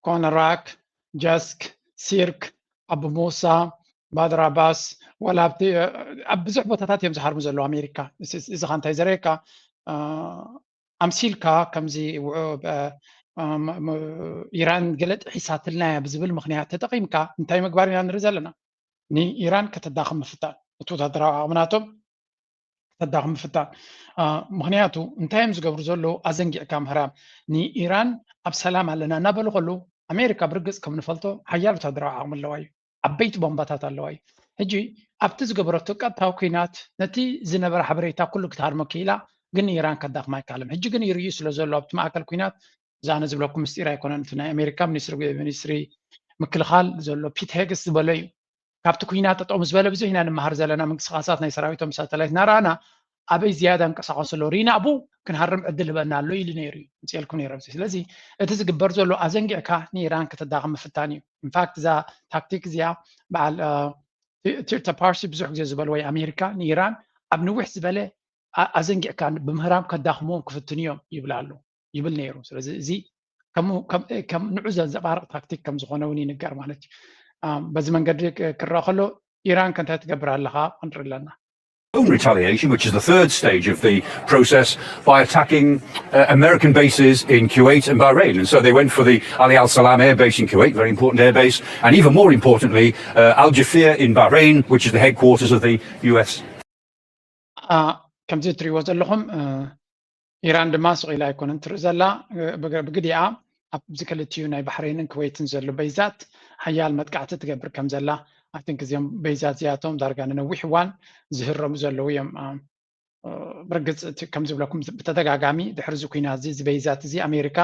ኮንራክ፣ ጃስክ፣ ሲርክ፣ ኣቡ ሙሳ፣ ባድራባስ፣ ወላ ኣብቲ ኣብ ብዙሕ ቦታታት እዮም ዝሃርሙ ዘለዉ ኣሜሪካ። እዚ ኸ እንታይ ዘርእየካ? ኣምሲልካ ከምዚ ኢራን ገለ ጥሒሳትልና እያ ብዝብል ምኽንያት ተጠቒምካ እንታይ ምግባር ኢና ንርኢ ዘለና? ንኢራን ከተዳኽም ምፍታን፣ እቲ ወታደራዊ ዓቕሚ ናቶም ከተዳኽም ምፍታን። ምኽንያቱ እንታይ እዮም ዝገብሩ ዘለዉ? ኣዘንጊዕካ ምህራም። ንኢራን ኣብ ሰላም ኣለና እናበሉ ከለዉ ኣሜሪካ ብርግፅ ከም ንፈልጦ ሓያል ወታደራዊ ዓቕሚ ኣለዋ እዩ። ዓበይቲ ቦምባታት ኣለዋ እዩ። ሕጂ ኣብቲ ዝገበረቶ ቀጥታዊ ኲናት ነቲ ዝነበረ ሓበሬታ ኩሉ ክትሃርሞ ክኢላ፣ ግን ንኢራን ከዳኽማ ኣይከኣለም። ሕጂ ግን ይርእዩ ስለ ዘሎ ኣብቲ ማእከል ኲናት እዛ ነዚ ዝብለኩም ምስጢር ኣይኮነን። እቲ ናይ ኣሜሪካ ሚኒስትሪ ሚኒስትሪ ምክልኻል ዘሎ ፒት ሄግስ ዝበሎ እዩ። ካብቲ ኩናት ጠጠው ምስ በለ ብዙሕ ኢና ንመሃር ዘለና። ምንቅስቃሳት ናይ ሰራዊቶም ሳተላይት እናረኣና ኣበይ ዝያዳ እንቀሳቀሱ ኣለዉ ሪና ኣብኡ ክንሃርም ዕድል ህበና ኣሎ ኢሉ ነይሩ እዩ ምፅኤልኩም ነይረ። ስለዚ እቲ ዝግበር ዘሎ ኣዘንጊዕካ ንኢራን ከተዳኽም ምፍታን እዩ። ኢንፋክት እዛ ታክቲክ እዚኣ በዓል ቲርተ ፓርሲ ብዙሕ ግዜ ዝበልዎ ኣሜሪካ ንኢራን ኣብ ንዊሕ ዝበለ ኣዘንጊዕካ ብምህራም ከዳኽምዎም ክፍትን እዮም ይብል ኣሎ ይብል ነይሩ። ስለዚ እዚ ከም ንዑ ዘንፀባርቕ ታክቲክ ከም ዝኾነ እውን ይንገር ማለት እዩ። በዚ መንገዲ ክረአ ከሎ ኢራን ከ እንታይ ትገብር ኣለኻ ክንርኢ ኣለና። Own retaliation, which is the third stage of the process, by attacking uh, American bases in Kuwait and Bahrain. And so they went for the Ali Al Salam air base in Kuwait, very important air base, and even more importantly, uh, Al Jafir in Bahrain, which is the headquarters of the U S. ከምዚ እትሪእዎ ዘለኹም ኢራን ድማ ስቕ ኢላ ኣይኮነን ትርኢ ዘላ። ብግዲኣ ኣብዚ ክልቲኡ ናይ ባሕሬንን ክወይትን ዘሎ በይዛት ሓያል መጥቃዕቲ ትገብር ከም ዘላ። ኣይ ቲንክ እዚኦም በይዛት እዚኣቶም ዳርጋ ንነዊሕ እዋን ዝህረሙ ዘለዉ እዮም። ብርግፅ ከም ዝብለኩም ብተደጋጋሚ ድሕሪ እዚ ኩናት እዚ በይዛት እዚ ኣሜሪካ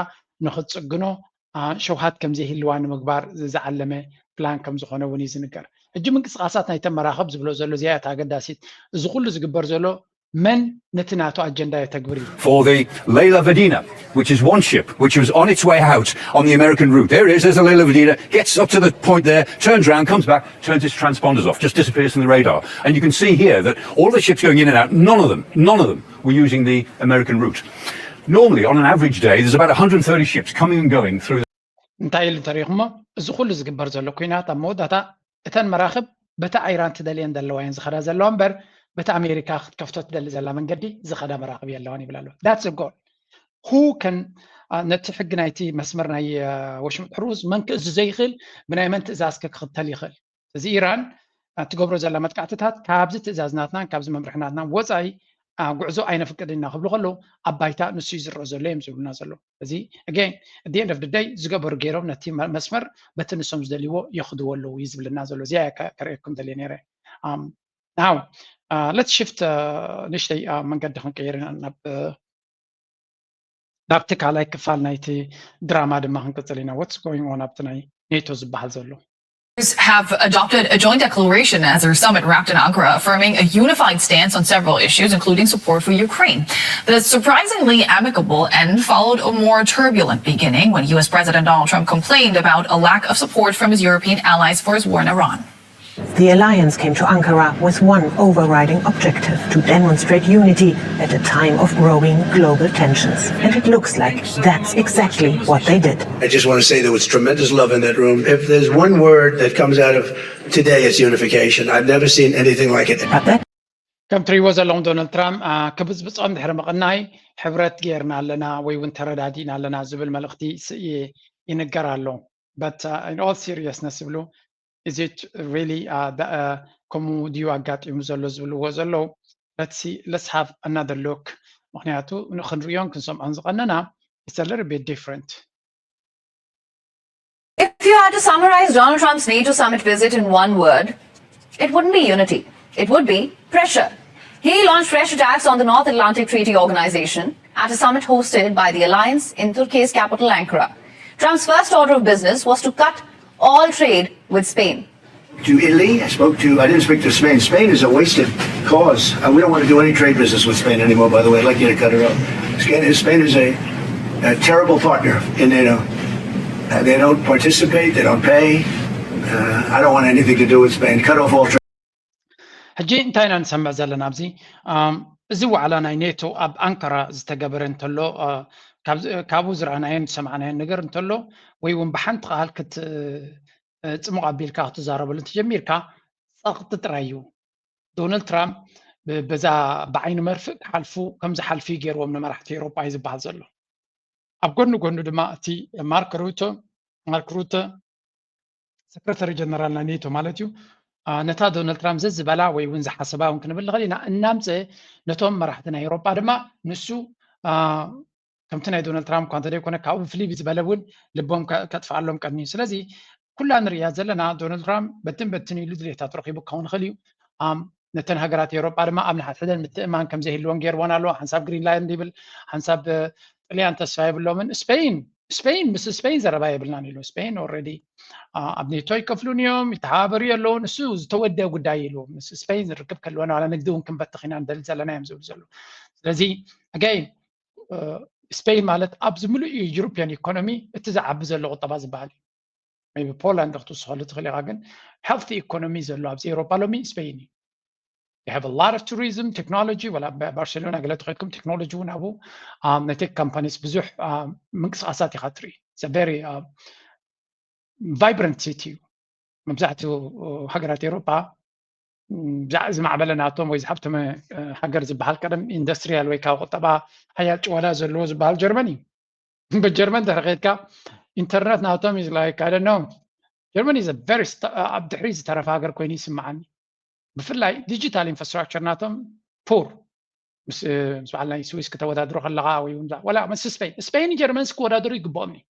ንክትፅግኖ ሸውሃት ከም ዘይህልዋ ንምግባር ዝዓለመ ፕላን ከም ዝኾነ እውን እዩ ዝንገር። ሕጂ ምንቅስቃሳት ናይተን መራኽብ ዝብሎ ዘሎ እዚኣ እታ ኣገዳሲት። እዚ ኩሉ ዝግበር ዘሎ መን ነቲ ናቱ ኣጀንዳ የተግብር እዩ? For the Leila Vadina, which is one ship which was on its way out on the American route. There it is, there's the Leila Vadina, gets up to the point there, turns around, comes back, turns its transponders off, just disappears from the radar. And you can see here that all the ships going in and out, none of them, none of them were using the American route. Normally, on an average day, there's about one hundred thirty ships coming and going through. እንታይ ኢሉ ተሪኹሞ? እዚ ኩሉ ዝግበር ዘሎ ኩናት ኣብ መወዳእታ እተን መራኽብ በቲ ኢራን ትደልየን ዘለዋ እየን ዝኸዳ ዘለዋ እምበር በቲ ኣሜሪካ ክትከፍቶ ትደሊ ዘላ መንገዲ ዝኸዳ መራኽብ የለዋን ይብል ኣሎ። That's a goal. Who can ነቲ ሕጊ ናይቲ መስመር ናይ ወሽመጥ ሕሩዝ መን ክእዝዞ ይኽእል? ብናይ መን ትእዛዝ ክኽተል ይኽእል? እዚ ኢራን እትገብሮ ዘላ መጥቃዕትታት ካብዚ ትእዛዝ ናትናን ካብዚ መምርሒ ናትናን ወፃኢ ጉዕዞ ኣይነፍቅድን ኢና ክብሉ ከለዉ ኣብ ባይታ ንሱ እዩ ዝረአ ዘሎ እዮም ዝብሉና ዘለዉ። እዚ again at the end of the day ዝገበሩ ገይሮም ነቲ መስመር በቲ ንሶም ዝደልይዎ የኽድዎ ኣለዉ እዩ ዝብልና ዘሎ። እዚኣ እየ ከርእየኩም ደልየ ነይረ። Now let's shift ንእሽተይ መንገዲ ክንቀይር ኢና ናብ ናብቲ ካልኣይ ክፋል ናይቲ ድራማ ድማ ክንቅፅል ኢና። What's going on ኣብቲ ናይ ኔቶ ዝበሃል ዘሎ? Have adopted a joint declaration as their summit wrapped in Ankara, affirming a unified stance on several issues, including support for Ukraine. The surprisingly amicable end followed a more turbulent beginning when U S President Donald Trump complained about a lack of support from his European allies for his war in Iran. The alliance came to Ankara with one overriding objective: to demonstrate unity at a time of growing global tensions. And it looks like that's exactly what they did. I just want to say there was tremendous love in that room. If there's one word that comes out of today, it's unification. I've never seen anything like it. But that ከም ትሪእዎ ዘለኹም ዶናልድ ትራምፕ ክብፅብፆም ድሕሪ ምቕናይ ሕብረት ገይርና ኣለና ወይ እውን ተረዳዲእና ኣለና ዝብል መልእኽቲ ይንገር ኣሎ። But in all seriousness ይብሉ is it really ከምኡ ድዩ ኣጋጢሙ ዘሎ ዝብልዎ ዘለዉ? Let's have another look. ምኽንያቱ ክንሪኦን ክንሰምዖን ዝቐነና it's a little bit different. If you had to summarize Donald Trump's NATO summit visit in one word, it wouldn't be unity. It would be pressure. He launched fresh attacks on the North Atlantic Treaty Organization at a summit hosted by the alliance in Turkey's capital, Ankara. Trump's first order of business was to cut all trade with Spain. To Italy, I spoke to, I didn't speak to Spain. Spain is a wasted cause. Uh, we don't want to do any trade business with Spain anymore, by the way. I'd like you to cut it off. Spain, Spain is a, a terrible partner in NATO. Uh, they don't participate, they don't pay. Uh, I don't want anything to do with Spain. Cut off all trade. ሕጂ እንታይ ኢና ንሰምዕ ዘለና ኣብዚ? እዚ ዋዕላ ናይ ኔቶ ኣብ ኣንካራ ዝተገበረ እንተሎ፣ ካብኡ ዝረኣናዮን ዝሰማዕናዮን ነገር እንተሎ፣ ወይ እውን ብሓንቲ ቃል ክትፅሙቕ ኣቢልካ ክትዛረበሉ እንተጀሚርካ፣ ፀቕጢ ጥራይ እዩ። ዶናልድ ትራምፕ በዛ ብዓይኒ መርፍእ ክሓልፉ ከም ዝሓልፉ ገይርዎም ንመራሕቲ ኤውሮጳ እዩ ዝበሃል ዘሎ። ኣብ ጎኒ ጎኑ ድማ እቲ ማርክ ሩተ ማርክ ሩተ ሰክረታሪ ጀነራል ናይ ኔቶ ማለት እዩ፣ ነታ ዶናልድ ትራምፕ ዘዝበላ ወይ እውን ዝሓሰባ እውን ክንብል ንኽእል ኢና እናምፀ፣ ነቶም መራሕቲ ናይ ኤውሮጳ ድማ ንሱ ከምቲ ናይ ዶናልድ ትራምፕ እኳ እንተደይኮነ ካብኡ ፍልይ ብዝበለ እውን ልቦም ከጥፍኣሎም ቀኒ እዩ። ስለዚ ኩላ ንርእያ ዘለና ዶናልድ ትራምፕ በትን በትን ኢሉ ድሌታቱ ረኪቡ ክኸውን ይኽእል እዩ። ነተን ሃገራት ኤውሮጳ ድማ ኣብ ንሓድሕደን ምትእማን ከም ዘይህልወን ገይርወን ኣሎ። ሓንሳብ ግሪንላንድ ይብል፣ ሓንሳብ ጥልያን ተስፋ የብሎምን። ስፔን ስፔን ምስ ስፔን ዘረባ የብልናን ኢሉ። ስፔን ኦልሬዲ ኣብ ኔቶ ኣይከፍሉን እዮም፣ ይተሓባበሩ የለውን። እሱ ዝተወደ ጉዳይ ኢሉ ምስ ስፔን ርክብ ከልወና ዋላ ንግዲ እውን ክንበትኽ ኢና ንደሊ ዘለና እዮም ዝብሉ ዘለዉ። ስለዚ ኣጋይን ስፔን ማለት ኣብዚ ምሉእ ዩሮፒያን ኢኮኖሚ እቲ ዝዓቢ ዘሎ ቁጠባ ዝበሃል እዩ። ቢ ፖላንድ ክትውስኸሉ ትኽእል ኢኻ፣ ግን ሄልቲ ኢኮኖሚ ዘሎ ኣብዚ ኤውሮፓ ሎሚ ስፔን እዩ። You have a lot of tourism, technology. ወላ ባርሴሎና ገለ ተኸድኩም ቴክኖሎጂ እውን ኣብኡ ናይ ቴክ ካምፓኒስ ብዙሕ ምንቅስቃሳት ኢኻ ትርኢ። Very vibrant city እዩ። መብዛሕትኡ ሃገራት ኤውሮፓ ዝማዕበለ ናቶም ወይ ዝሃብተመ ሃገር ዝበሃል ቀደም ኢንዱስትሪያል ወይ ካብ ቁጠባ ሓያል ጭወዳ ዘለዎ ዝበሃል ጀርመን እዩ። በጀርመን ተረኺድካ ኢንተርነት ናቶም is like I don't know. ጀርመን is very ኣብ ድሕሪ ዝተረፈ ሃገር ኮይኑ ይስምዓኒ። ብፍላይ ዲጂታል ኢንፍራስትራክቸር ናቶም ፑር ምስ በዓል ናይ ስዊስ ክተወዳድሮ ከለኻ ወይ ወላ ምስ ስፔን ስፔን ጀርመን ክወዳደሩ ይግብኦም እዩ።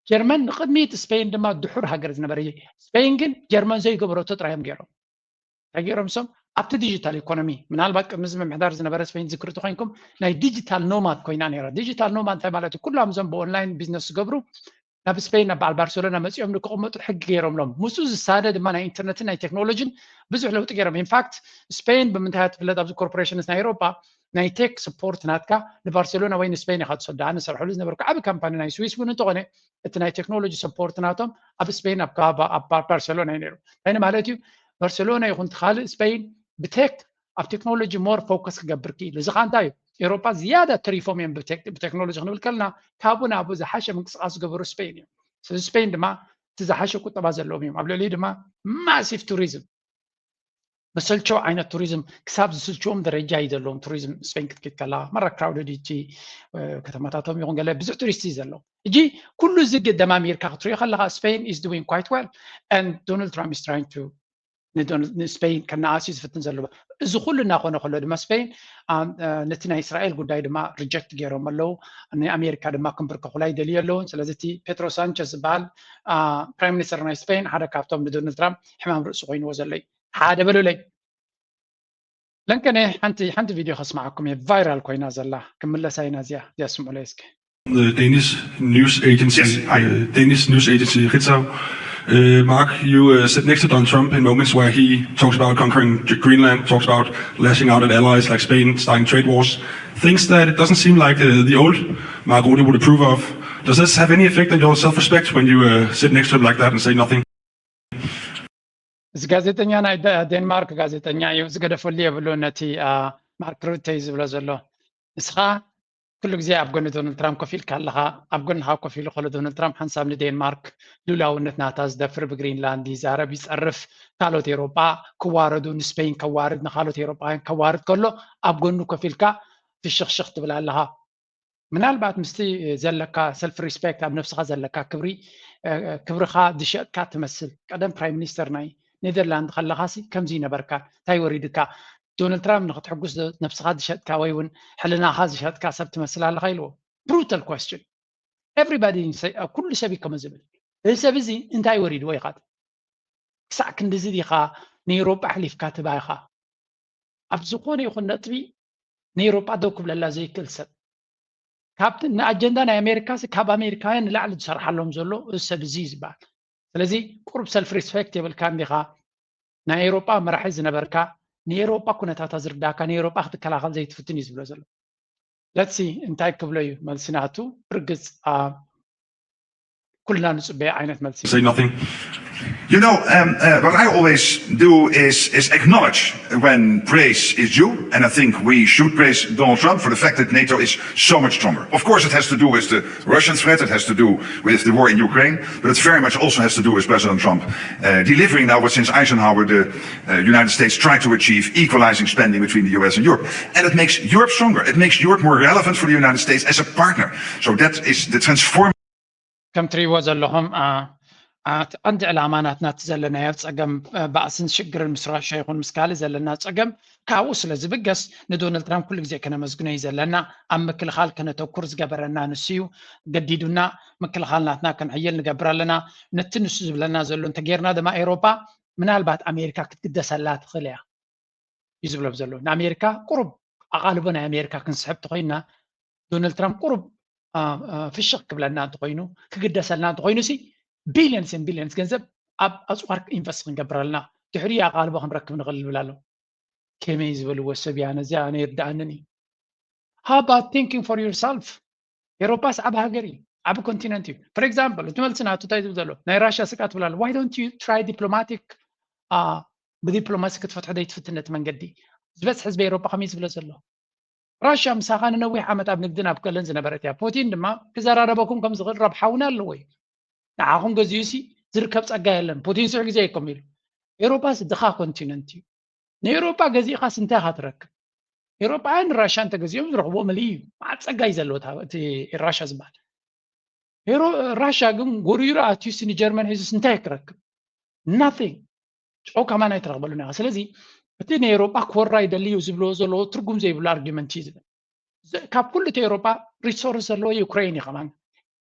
ጀርመን ንቅድሚት ስፔን ድማ ድሑር ሃገር ዝነበረ። ስፔን ግን ጀርመን ዘይገበረቶ ጥራዮም ገይሮም እንታይ ገይሮም ሶም ኣብቲ ዲጂታል ኢኮኖሚ ምናልባት ቅድሚ እዚ ምምሕዳር ዝነበረ ስፔን ዝክሪ ተኮይንኩም ናይ ዲጂታል ኖማድ ኮይና ነይራ። ዲጂታል ኖማድ እንታይ ማለት እዩ? ኩሎም እዞም ብኦንላይን ቢዝነስ ዝገብሩ ናብ ስፔን ናብ በዓል ባርሴሎና መፂኦም ንክቕመጡ ሕጊ ገይሮምሎም። ምስኡ ዝሳደ ድማ ናይ ኢንተርነትን ናይ ቴክኖሎጂን ብዙሕ ለውጢ ገይሮም። ኢንፋክት ስፔን ብምንታይ ትፍለጥ ኣብዚ ኮርፖሬሽንስ ናይ ኤውሮፓ ናይ ቴክ ስፖርት ናትካ ንባርሴሎና ወይ ንስፔን ኢኻ ትሰዶ። ኣነ ሰርሐሉ ዝነበርኩ ዓቢ ካምፓኒ ናይ ስዊስ እውን እንተኾነ እቲ ናይ ቴክኖሎጂ ስፖርት ናቶም ኣብ ስፔን ኣብ ከባቢ ኣብ ባርሴሎና እዩ ነይሩ። እንታይ ማለት እዩ? ባርሴሎና ይኹን ካልእ ስፔን ብቴክ ኣብ ቴክኖሎጂ ሞር ፎከስ ክገብር ክኢሉ። እዚ ከዓ እንታይ እዩ? ኤውሮፓ ዝያዳ ተሪፎም እዮም ብቴክኖሎጂ ክንብል ከለና ካብኡ ናብኡ ዝሓሸ ምንቅስቃስ ዝገበሩ ስፔን እዮም። ስለዚ ስፔን ድማ እቲ ዝሓሸ ቁጠባ ዘለዎም እዮም። ኣብ ልዕሊኡ ድማ ማሲቭ ቱሪዝም መሰልቸው ዓይነት ቱሪዝም ክሳብ ዝስልችዎም ደረጃ እዩ ዘለዎም። ቱሪዝም ስፔን ክትከይድ ከላ መራ ክራውድድ እቲ ከተማታቶም ይኹን ገለ ብዙሕ ቱሪስት እዩ ዘለዎም። እጂ ኩሉ እዚ ደማሚርካ ክትሪኦ ከለካ ስፔን is doing quite well and Donald Trump is trying to ንስፔን ከነኣስዩ ዝፍትን ዘለዎ። እዚ ኩሉ እናኾነ ከሎ ድማ ስፔን ነቲ ናይ እስራኤል ጉዳይ ድማ ሪጀክት ገይሮም ኣለዉ። ንኣሜሪካ ድማ ክንብርከኹላ ይደልዩ ኣለውን። ስለዚ እቲ ፔትሮ ሳንቸስ ዝበሃል ፕራይም ሚኒስተር ናይ ስፔን ሓደ ካብቶም ንዶናልድ ትራምፕ ሕማም ርእሲ ኮይንዎ ዘሎ እዩ። ሓደ በሉለይ። ለንከነ ሓንቲ ሓንቲ ቪድዮ ከስማዓኩም እየ፣ ቫይራል ኮይና ዘላ። ክምለሳ ኢና እዚኣ እዚኣ ስምዑለይ እስኪ። The Danish news agency, uh, Danish news agency Ritzau. Uh, Mark, you uh, sit next to Donald Trump in moments where he talks about conquering Greenland, talks about lashing out at allies like Spain, starting trade wars. Things that it doesn't seem like uh, the old Mark Rutte would approve of. Does this have any effect on your self-respect when you uh, sit next to him like that and say nothing? እዚ ጋዜጠኛ ናይ ደ- ዴንማርክ ጋዜጠኛ እዩ። ዝገደፈሉ የብሉ ነቲ አ፣ ማርክ ሩተ እዩ ዝብሎ ዘሎ። ንስኻ ኩሉ ግዜ ኣብ ጎኒ ዶናልድ ትራምፕ ኮፍ ኢልካ ኣለኻ። ኣብ ጎንኻ ኮፍ ኢሉ ከሎ ዶናልድ ትራምፕ ሓንሳብ ንዴንማርክ ልኡላውነት ናታ ዝደፍር፣ ብግሪንላንድ ይዛረብ፣ ይጸርፍ፣ ካልኦት ኤውሮጳ ክዋረዱ፣ ንስፔን ከዋርድ፣ ንካልኦት ኤውሮጳውያን ከዋርድ ከሎ ኣብ ጎኑ ኮፍ ኢልካ ፍሽኽሽኽ ትብል ኣለኻ። ምናልባት ምስቲ ዘለካ ሰልፍ ሪስፔክት ኣብ ነብስኻ ዘለካ ክብሪ ክብርኻ ዝሸጥካ ትመስል። ቀደም ፕራይም ሚኒስተር ናይ ኔዘርላንድ ከለኻሲ ከምዚ ይነበርካ እንታይ ወሪድካ? ዶናልድ ትራምፕ ንክትሕጉስ ነብስኻ ዝሸጥካ ወይ እውን ሕልናኻ ዝሸጥካ ሰብ ትመስል ኣለኻ ኢልዎ። ብሩታል ኳስችን ኤቭሪባዲ ኩሉ ሰብ እዩ ከምኡ ዝብል። እዚ ሰብ እዚ እንታይ ወሪድዎ ኢኻ? ክሳዕ ክንድዚ ዲኻ ንኤውሮጳ ኣሕሊፍካ ትባ ኢኻ? ኣብ ዝኾነ ይኹን ነጥቢ ንኤውሮጳ ደው ክብለላ ዘይክእል ሰብ፣ ካብ ንኣጀንዳ ናይ ኣሜሪካ ካብ ኣሜሪካውያን ንላዕሊ ዝሰርሓሎም ዘሎ እዚ ሰብ እዚ እዩ ዝበሃል። ስለዚ ቁሩብ ሰልፍ ሪስፔክት የብልካ እንዲኻ? ናይ ኤውሮጳ መራሒ ዝነበርካ፣ ንኤውሮጳ ኩነታታ ዝርዳእካ፣ ንኤውሮጳ ክትከላኸል ዘይትፍትን እዩ ዝብሎ ዘሎ። ለትሲ እንታይ ክብሎ እዩ መልሲ ናቱ? ብርግፅ ኩልና ንፅበዮ ዓይነት መልሲ። Say nothing. You know, um, uh, what I always do is, is acknowledge when praise is due, and I think we should praise Donald Trump for the fact that NATO is so much stronger. Of course, it has to do with the Russian threat, it has to do with the war in Ukraine, but it very much also has to do with President Trump uh, delivering now what since Eisenhower the uh, United States tried to achieve, equalizing spending between the U S and Europe. And it makes Europe stronger. It makes Europe more relevant for the United States as a partner. So that is the transform. ከም ትሪእዎ ዘለኹም ኣቲ ቀንዲ ዕላማ ናትና እቲ ዘለናዮ ጸገም ባእስን ሽግርን ምስ ራሻ ይኹን ምስ ካልእ ዘለና ጸገም ካብኡ ስለ ዝብገስ ንዶናልድ ትራምፕ ኩሉ ግዜ ከነመስግኖ እዩ ዘለና። ኣብ ምክልኻል ከነተኩር ዝገበረና ንሱ እዩ። ገዲዱና ምክልኻል ናትና ከነሕይል ንገብር ኣለና። ነቲ ንሱ ዝብለና ዘሎ እንተጌርና ድማ ኤውሮጳ ምናልባት ኣሜሪካ ክትግደሰላ ትኽእል እያ እዩ ዝብሎም ዘሎ። ንኣሜሪካ ቁሩብ ኣቓልቦ ናይ ኣሜሪካ ክንስሕብ ተኾይንና ዶናልድ ትራምፕ ቁሩብ ፍሽኽ ክብለና እንተኾይኑ ክግደሰልና እንተኾይኑ ሲ ቢልዮንስ ን ቢልዮንስ ገንዘብ ኣብ ኣፅዋር ኢንቨስት ክንገብር ኣለና። ድሕሪ ኣቓልቦ ክንረክብ ንኽእል ይብል ኣሎ። ከመይ ዝበልዎ ሰብ እያ ነዚኣ ኣነ ይርድኣንን እዩ። How about thinking for yourself? ኤሮፓስ ዓብ ሃገር እዩ፣ ዓብ ኮንቲነንት እዩ። For example እቲ መልሲ ናቱ እንታይ ዝብል ዘሎ ናይ ራሽያ ስቃ ትብል ኣሎ። Why don't you try diplomatic ብዲፕሎማሲ ክትፈትሖ ዘይትፍትን ነቲ መንገዲ ዝበፅሕ ህዝቢ ኤሮፓ ከመይ ዝብሎ ዘሎ? ራሽያ ምሳኻ ንነዊሕ ዓመት ኣብ ንግድን ኣብ ከለን ዝነበረት እያ። ፑቲን ድማ ክዘራረበኩም ከም ዝኽእል ረብሓ እውን ኣለዎ እዩ። ንዓኹም ገዚኡ ሲ ዝርከብ ፀጋ የለን። ፑቲን ስሕ ግዜ ይኮም ኢሉ። ኤሮፓስ ድኻ ኮንቲነንት እዩ። ንኤሮፓ ገዚእኻስ እንታይ ኢኻ ትረክብ? ኤሮፓውያን ንራሽያ እንተገዚኦም ዝረኽብዎ ምልኢ እዩ። መዓት ፀጋ እዩ ዘለዎ እቲ ራሽያ ዝበሃል። ራሽያ ግን ጎሪሩ ኣትዩስ ንጀርመን ሒዙስ እንታይ ክረክብ? Nothing። ጨው ከማን ኣይትረኽበሉን ኢኻ። ስለዚ እቲ ንኤሮጳ ክወራ ይደሊ እዩ ዝብልዎ ዘለዎ ትርጉም ዘይብሉ ኣርጊመንት እዩ ዝብል። ካብ ኩሉ እቲ ኤሮጳ ሪሶርስ ዘለዎ ዩክሬን እዩ ከማን።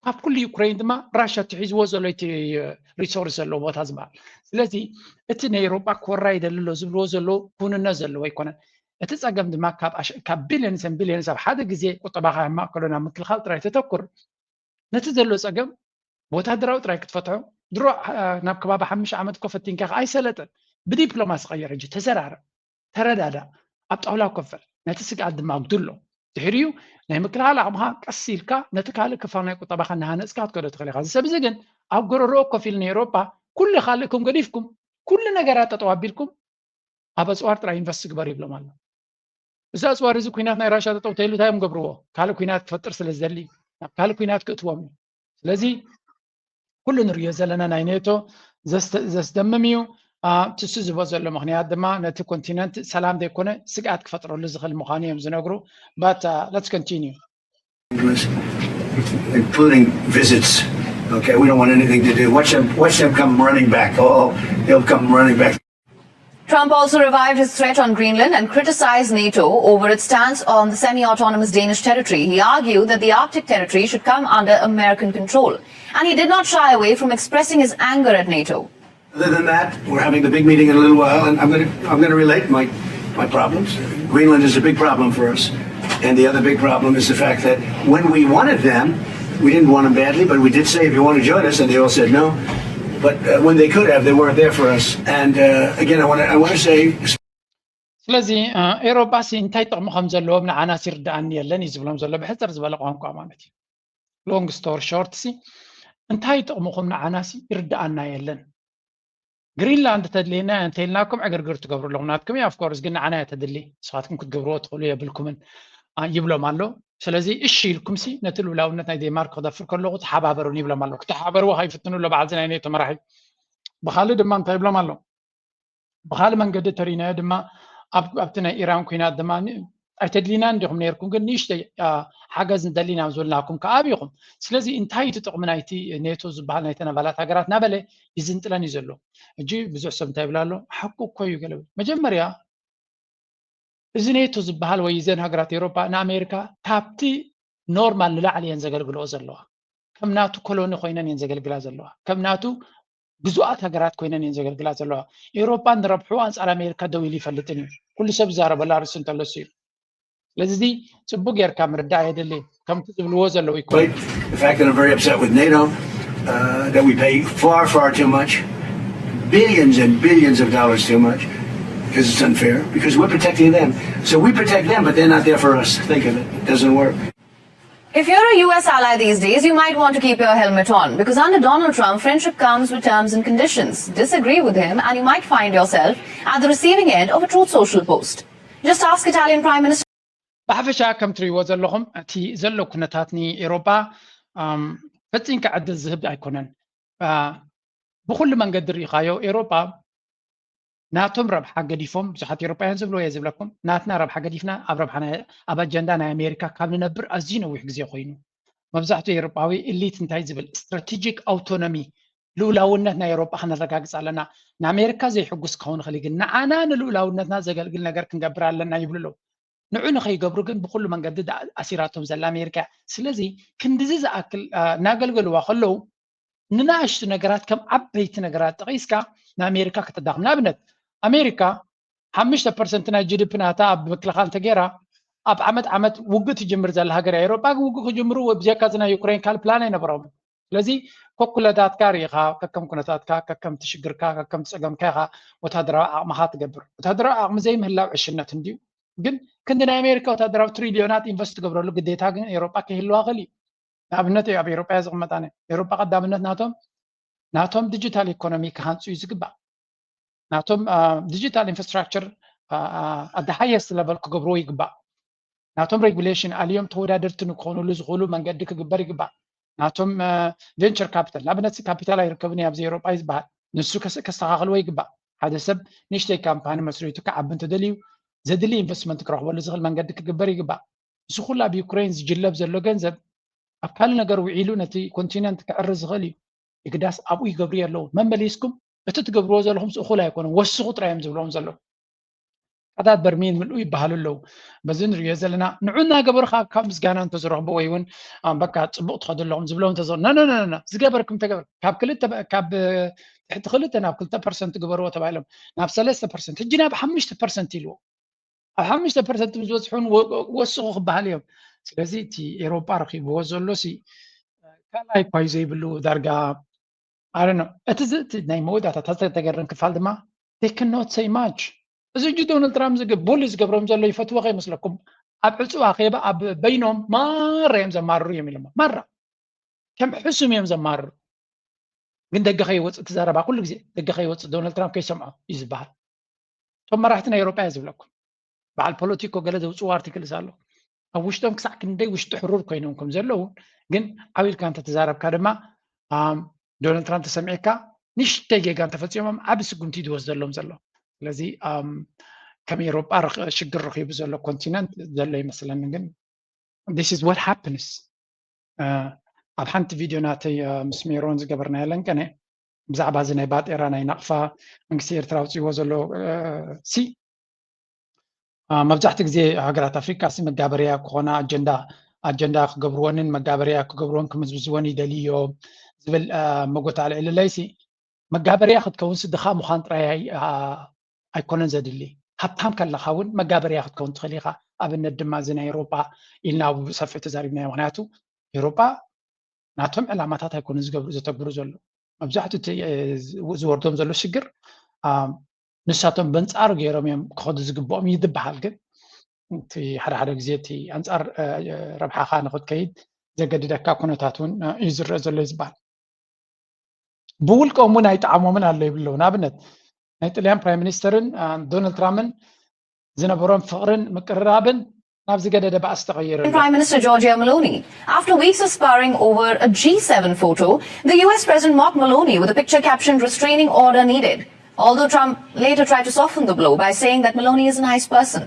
ካብ ኩሉ ዩክሬን ድማ ራሽያ እቲ ሒዝዎ ዘሎ እቲ ሪሶርስ ዘለዎ ቦታ ዝበሃል። ስለዚ እቲ ንኤሮጳ ክወራ ይደሊ ኣሎ ዝብልዎ ዘለዎ ክውንነት ዘለዎ ኣይኮነን። እቲ ጸገም ድማ ካብ ቢልዮንስ ን ቢልዮንስ ኣብ ሓደ ግዜ ቁጠባኻ ኣብ ማእከሎ ናብ ምክልኻል ጥራይ ተተኩር። ነቲ ዘሎ ጸገም ብወታደራዊ ጥራይ ክትፈትሖ ድሮ ናብ ከባቢ ሓሙሽተ ዓመት እኮ ፈቲንካ ኢኻ ኣይሰለጠን። ብዲፕሎማሲ ቀየር ሕጂ ተዘራረብ፣ ተረዳዳእ፣ ኣብ ጣውላ ኮፍ በል፣ ነቲ ስግኣት ድማ ኣጉድሎ። ድሕሪኡ ናይ ምክልኻል ዓቕምኻ ቀስ ኢልካ ነቲ ካልእ ክፋል ናይ ቁጠባኻ እናሃነጽካ ክትከዶ ትኽእል ኢኻ። እዚ ሰብ እዚ ግን ኣብ ጎረርኦ ኮፍ ኢሉ ንኤውሮጳ ኩሉ ካልእኩም ገዲፍኩም ኩሉ ነገራት ጠጠው ኣቢልኩም ኣብ ኣፅዋር ጥራይ ኢንቨስት ግበር ይብሎም ኣሎ። እዚ ኣፅዋር እዚ ኩናት ናይ ራሽያ ጠጠው ተይሉ እንታይ እዮም ገብርዎ? ካልእ ኩናት ክፈጥር ስለ ዝደሊ ናብ ካልእ ኩናት ክእትዎም እዩ። ስለዚ ኩሉ ንሪኦ ዘለና ናይ ኔቶ ዘስደምም እዩ። ትሱ ዝቦ ዘሎ ምክንያት ድማ ነቲ ኮንቲነንት ሰላም ዘይኮነ ስግኣት ክፈጥረሉ ዝኽእል ምዃኑ እዮም ዝነግሩ። But let's continue. Including visits. Okay, we don't want anything to do. Watch them, watch them come running back. Oh, they'll come running back. Trump also revived his threat on Greenland and criticized NATO over its stance on the semi autonomous Danish territory. He argued that the Arctic territory should come under American control. And he did not shy away from expressing his anger at NATO. Other than that, we're having the big meeting in a little while, and I'm going to I'm going to relate my my problems. Greenland is a big problem for us, and the other big problem is the fact that when we wanted them, we didn't want them badly, but we did say, "If you want to join us," and they all said no. But uh, when they could have, they weren't there for us. And uh, again, I want to I want to say. ስለዚ ኤሮጳ ሲ እንታይ ጥቕሚ ከም ዘለዎም ንዓና ሲ ርድኣኒ የለን እዩ ዝብሎም ዘሎ ብሕፅር ዝበለ ቋንቋ ማለት እዩ። Long story short ሲ እንታይ ጥቕምኹም ንዓና ሲ ይርድኣና የለን። ግሪንላንድ ተድልየና እንተኢልናኩም ዕግርግር ትገብሩ ኣለኹም ናትኩም እያ። Of course ግን ንዓና እያ ተድሊ፣ ንስኻትኩም ክትገብርዎ ትኽእሉ የብልኩምን ይብሎም ኣሎ። ስለዚ እሺ ኢልኩም ሲ ነቲ ልኡላውነት ናይ ዴንማርክ ክደፍር ከለኹ ተሓባበሩን ይብሎም ኣሎ። ክተሓባበርዎ ከይፍትኑ ኣሎ በዓልዚ ናይ ኔቶ መራሒ። ብኻልእ ድማ እንታይ ይብሎም ኣሎ? ብኻልእ መንገዲ ተሪናዮ ድማ ኣብቲ ናይ ኢራን ኩናት ድማ ኣይተድልይናን ዲኹም ነይርኩም ግን ንእሽተይ ሓገዝ ንደሊ ኢና ዝበልናኩም ከዓ ኣቢኹም። ስለዚ እንታይ እቲ ጥቕሚ ናይቲ ኔቶ ዝበሃል ናይተን ኣባላት ሃገራት እናበለ ይዝንጥለን እዩ ዘሎ። ሕጂ ብዙሕ ሰብ እንታይ ይብል ኣሎ? ሓቁ እኮ እዩ ገለ መጀመርያ እዚ ኔቶ ዝበሃል ወይ እዘን ሃገራት ኤውሮፓ ንኣሜሪካ ካብቲ ኖርማል ንላዕሊ እየን ዘገልግልኦ ዘለዋ። ከም ናቱ ኮሎኒ ኮይነን እየን ዘገልግላ ዘለዋ። ከም ናቱ ግዙኣት ሃገራት ኮይነን እየን ዘገልግላ ዘለዋ። ኤውሮጳ ንረብሑ ኣንጻር ኣሜሪካ ደው ኢሉ ይፈልጥን እዩ። ኩሉ ሰብ ዝዛረበላ ርእሲ እንተሎስ እዩ። ስለዚ ጽቡቅ ጌርካ ምርዳእ የድሊ። ከምቲ ዝብልዎ ዘለዉ ይኮ The fact that I'm very upset with NATO, uh, that we pay far, far too much, billions and billions of dollars too much, because it's unfair, because we're protecting them. So we protect them, but they're not there for us. Think of it. It doesn't work. If you're a U S ally these days, you might want to keep your helmet on because under Donald Trump, friendship comes with terms and conditions. Disagree with him, and you might find yourself at the receiving end of a Truth Social post. Just ask Italian Prime Minister. ብሓፈሻ ከም ትሪእዎ ዘለኹም እቲ ዘሎ ኩነታት ንኤሮጳ ፈፂምካ ዕድል ዝህብ ኣይኮነን። ብኩሉ መንገዲ ርኢኻዮ ኤሮጳ ናቶም ረብሓ ገዲፎም፣ ብዙሓት ኤሮጳውያን ዝብልዎ እየ ዝብለኩም፣ ናትና ረብሓ ገዲፍና ኣብ ረብሓ ኣብ ኣጀንዳ ናይ ኣሜሪካ ካብ ንነብር ኣዝዩ ነዊሕ ግዜ ኮይኑ። መብዛሕትኡ ኤሮጳዊ ኢሊት እንታይ ዝብል፣ ስትራቴጂክ ኣውቶኖሚ፣ ልኡላውነት ናይ ኤሮጳ ክነረጋግፅ ኣለና። ንኣሜሪካ ዘይሕጉስ ክኸውን ይኽእል ግን ንዓና ንልኡላውነትና ዘገልግል ነገር ክንገብር ኣለና ይብሉ ኣለዉ። ንዑ ንኸይገብሩ ግን ብኩሉ መንገዲ ኣሲራቶም ዘላ ኣሜሪካ። ስለዚ ክንድዚ ዝኣክል እናገልገልዋ ከለዉ ንናእሽቱ ነገራት ከም ዓበይቲ ነገራት ጠቒስካ ንኣሜሪካ ከተዳኽም። ንኣብነት ኣሜሪካ ሓሙሽተ ፐርሰንት ናይ ጂዲፒ ናታ ኣብ ምክልኻል እንተገይራ ኣብ ዓመት ዓመት ውግእ ትጅምር ዘላ ሃገር እያ። ኤሮጳ ግን ውግእ ክጅምሩ ብጀካ እዚ ናይ ዩክሬን ካልእ ፕላን ኣይነበሮም። ስለዚ ከኩነታትካ ርኢኻ ከከም ኩነታትካ ከከም ትሽግርካ ከከም ትጸገምካ ኢኻ ወታደራዊ ዓቕምኻ ትገብር። ወታደራዊ ዓቕሚ ዘይምህላው ዕሽነት እንድዩ። ግን ክንዲ ናይ ኣሜሪካ ወታደራዊ ትሪልዮናት ኢንቨስት ትገብረሉ ግዴታ ግን ኤሮጳ ከይህልዋ ክእል እዩ። ንኣብነት እዩ ኣብ ኤሮጳ እየ ዝቕመጥ ኣነ። ኤሮጳ ቀዳምነት ናቶም ናቶም ዲጂታል ኢኮኖሚ ክሃንፁ እዩ ዝግባእ። ናቶም ዲጂታል ኢንፍራስትራክቸር ኣደ ሃየስት ለቨል ክገብርዎ ይግባእ። ናቶም ሬጉሌሽን ኣልዮም ተወዳደርቲ ንክኾኑሉ ዝኽእሉ መንገዲ ክግበር ይግባእ። ናቶም ቬንቸር ካፒታል ንኣብነት ካፒታል ኣይርከብን ኣብዚ ኤሮጳ እዩ ዝበሃል ንሱ ከስተኻኽልዎ ይግባእ። ሓደ ሰብ ንእሽተይ ካምፓኒ መስሪቱ ክዓቢ እንተደልዩ ዘድሊ ኢንቨስትመንት ክረኽበሉ ዝኽእል መንገዲ ክግበር ይግባእ። እዚ ኩሉ ኣብ ዩክሬን ዝጅለብ ዘሎ ገንዘብ ኣብ ካልእ ነገር ውዒሉ ነቲ ኮንቲነንት ክዕሪ ዝኽእል እዩ። የግዳስ ኣብኡ ይገብሩ የለውን። መመሊስኩም እቲ ትገብርዎ ዘለኹም እኹል ኣይኮነን፣ ወስኹ ጥራይ እዮም ዝብሎም ዘለዉ። ቀዳድ በርሚል ምልኡ ይበሃሉ ኣለዉ። በዚ ንሪኦ ዘለና ንዑ እናገበሩ ካብ ምስጋና እንተዝረኽቡ ወይ እውን በቃ ፅቡቕ ትኸዱ ኣለኹም ዝብሎም እንተዘ ዝገበርኩም ተገበር ካብ ክልተ ካብ ትሕቲ ክልተ ናብ ክልተ ፐርሰንት ግበርዎ ተባሂሎም ናብ ሰለስተ ፐርሰንት ሕጂ ናብ ሓሙሽተ ፐርሰንት ኢልዎ ኣብ ሓሙሽተ ፐርሰንት ዝበፅሑ ወስኹ ክበሃል እዮም። ስለዚ እቲ ኤሮጳ ረኪብዎ ዘሎ ሲ ካልኣይ እኳ እዩ ዘይብሉ ዳርጋ ኣነ እቲ ናይ መወዳእታ ተተገረን ክፋል ድማ they cannot say much። እዚ እጅ ዶናልድ ትራምፕ ዝግ ቡሊ ዝገብሮም ዘሎ ይፈትዎ ከይመስለኩም ኣብ ዕፁ ኣኼባ ኣብ በይኖም ማራ እዮም ዘማርሩ እዮም ኢሎሞ ማራ ከም ሕሱም እዮም ዘማርሩ። ግን ደገ ከይወፅእ እቲ ዘረባ ኩሉ ግዜ ደገ ከይወፅእ ዶናልድ ትራምፕ ከይሰምዖ እዩ ዝበሃል። እቶም መራሕቲ ናይ ኤሮጳ እየ ዝብለኩም በዓል ፖለቲኮ ገለ ዘውፅኡ ኣርቲክልስ ኣሎ ኣብ ውሽጦም ክሳዕ ክንደይ ውሽጢ ሕሩር ኮይኖም ከም ዘለዉ ግን ዓው ኢልካ እንተተዛረብካ ድማ ዶናልድ ትራምፕ ተሰሚዕካ ንሽተይ ጌጋ እንተፈፂሞም ዓብ ስጉምቲ ድወስደሎም ዘሎ ስለዚ ከም ኤሮጳ ሽግር ረኪቡ ዘሎ ኮንቲነንት ዘሎ ይመስለኒ ግን this is what happens ኣብ ሓንቲ ቪድዮ ናተይ ምስ ሜሮን ዝገበርናዮ ለንቀነ ብዛዕባ እዚ ናይ ባጤራ ናይ ናቕፋ መንግስቲ ኤርትራ ኣውፅዎ ዘሎ ሲ መብዛሕትኡ ግዜ ሃገራት ኣፍሪቃ ሲ መጋበርያ ክኾና ኣጀንዳ ኣጀንዳ ክገብርወንን መጋበርያ ክገብርወን ክምዝብዝወን ይደልዮ ዝብል መጎት ኣልዕልለይ ሲ መጋበርያ ክትከውን ሲ ድኻ ምዃን ጥራይ ኣይኮነን ዘድሊ ሃብታም ከለኻ እውን መጋበርያ ክትከውን ትኽእል ኢኻ ኣብነት ድማ እዚ ናይ ኤሮጳ ኢልና ብሰፊሑ ተዛሪብናዮ ምክንያቱ ኤሮጳ ናቶም ዕላማታት ኣይኮኑ ዝገብሩ ዘተግብሩ ዘሎ መብዛሕትኡ ዝወርዶም ዘሎ ሽግር ንሳቶም በንፃሩ ገይሮም እዮም ክኸዱ ዝግብኦም እዩ ዝበሃል ግን እቲ ሓደ ሓደ ግዜ እቲ ኣንፃር ረብሓኻ ንክትከይድ ዘገድደካ ኩነታት እውን እዩ ዝረአ ዘሎ እዩ ዝበሃል ብውልቆም እውን ኣይጠዓሞምን ኣሎ ይብሉ ኣለዉ ንኣብነት ናይ ጥልያን ፕራይም ሚኒስተርን ዶናልድ ትራምፕን ዝነበሮም ፍቕርን ምቅርራብን ናብ ዝገደደ ባእሲ ተቐይሩ ኣሎ Prime Minister Giorgia Meloni. After weeks of sparring over a G seven photo, the U S President mocked Meloni with a picture captioned restraining order needed. Although Trump later tried to soften the blow by saying that Meloni is a nice person.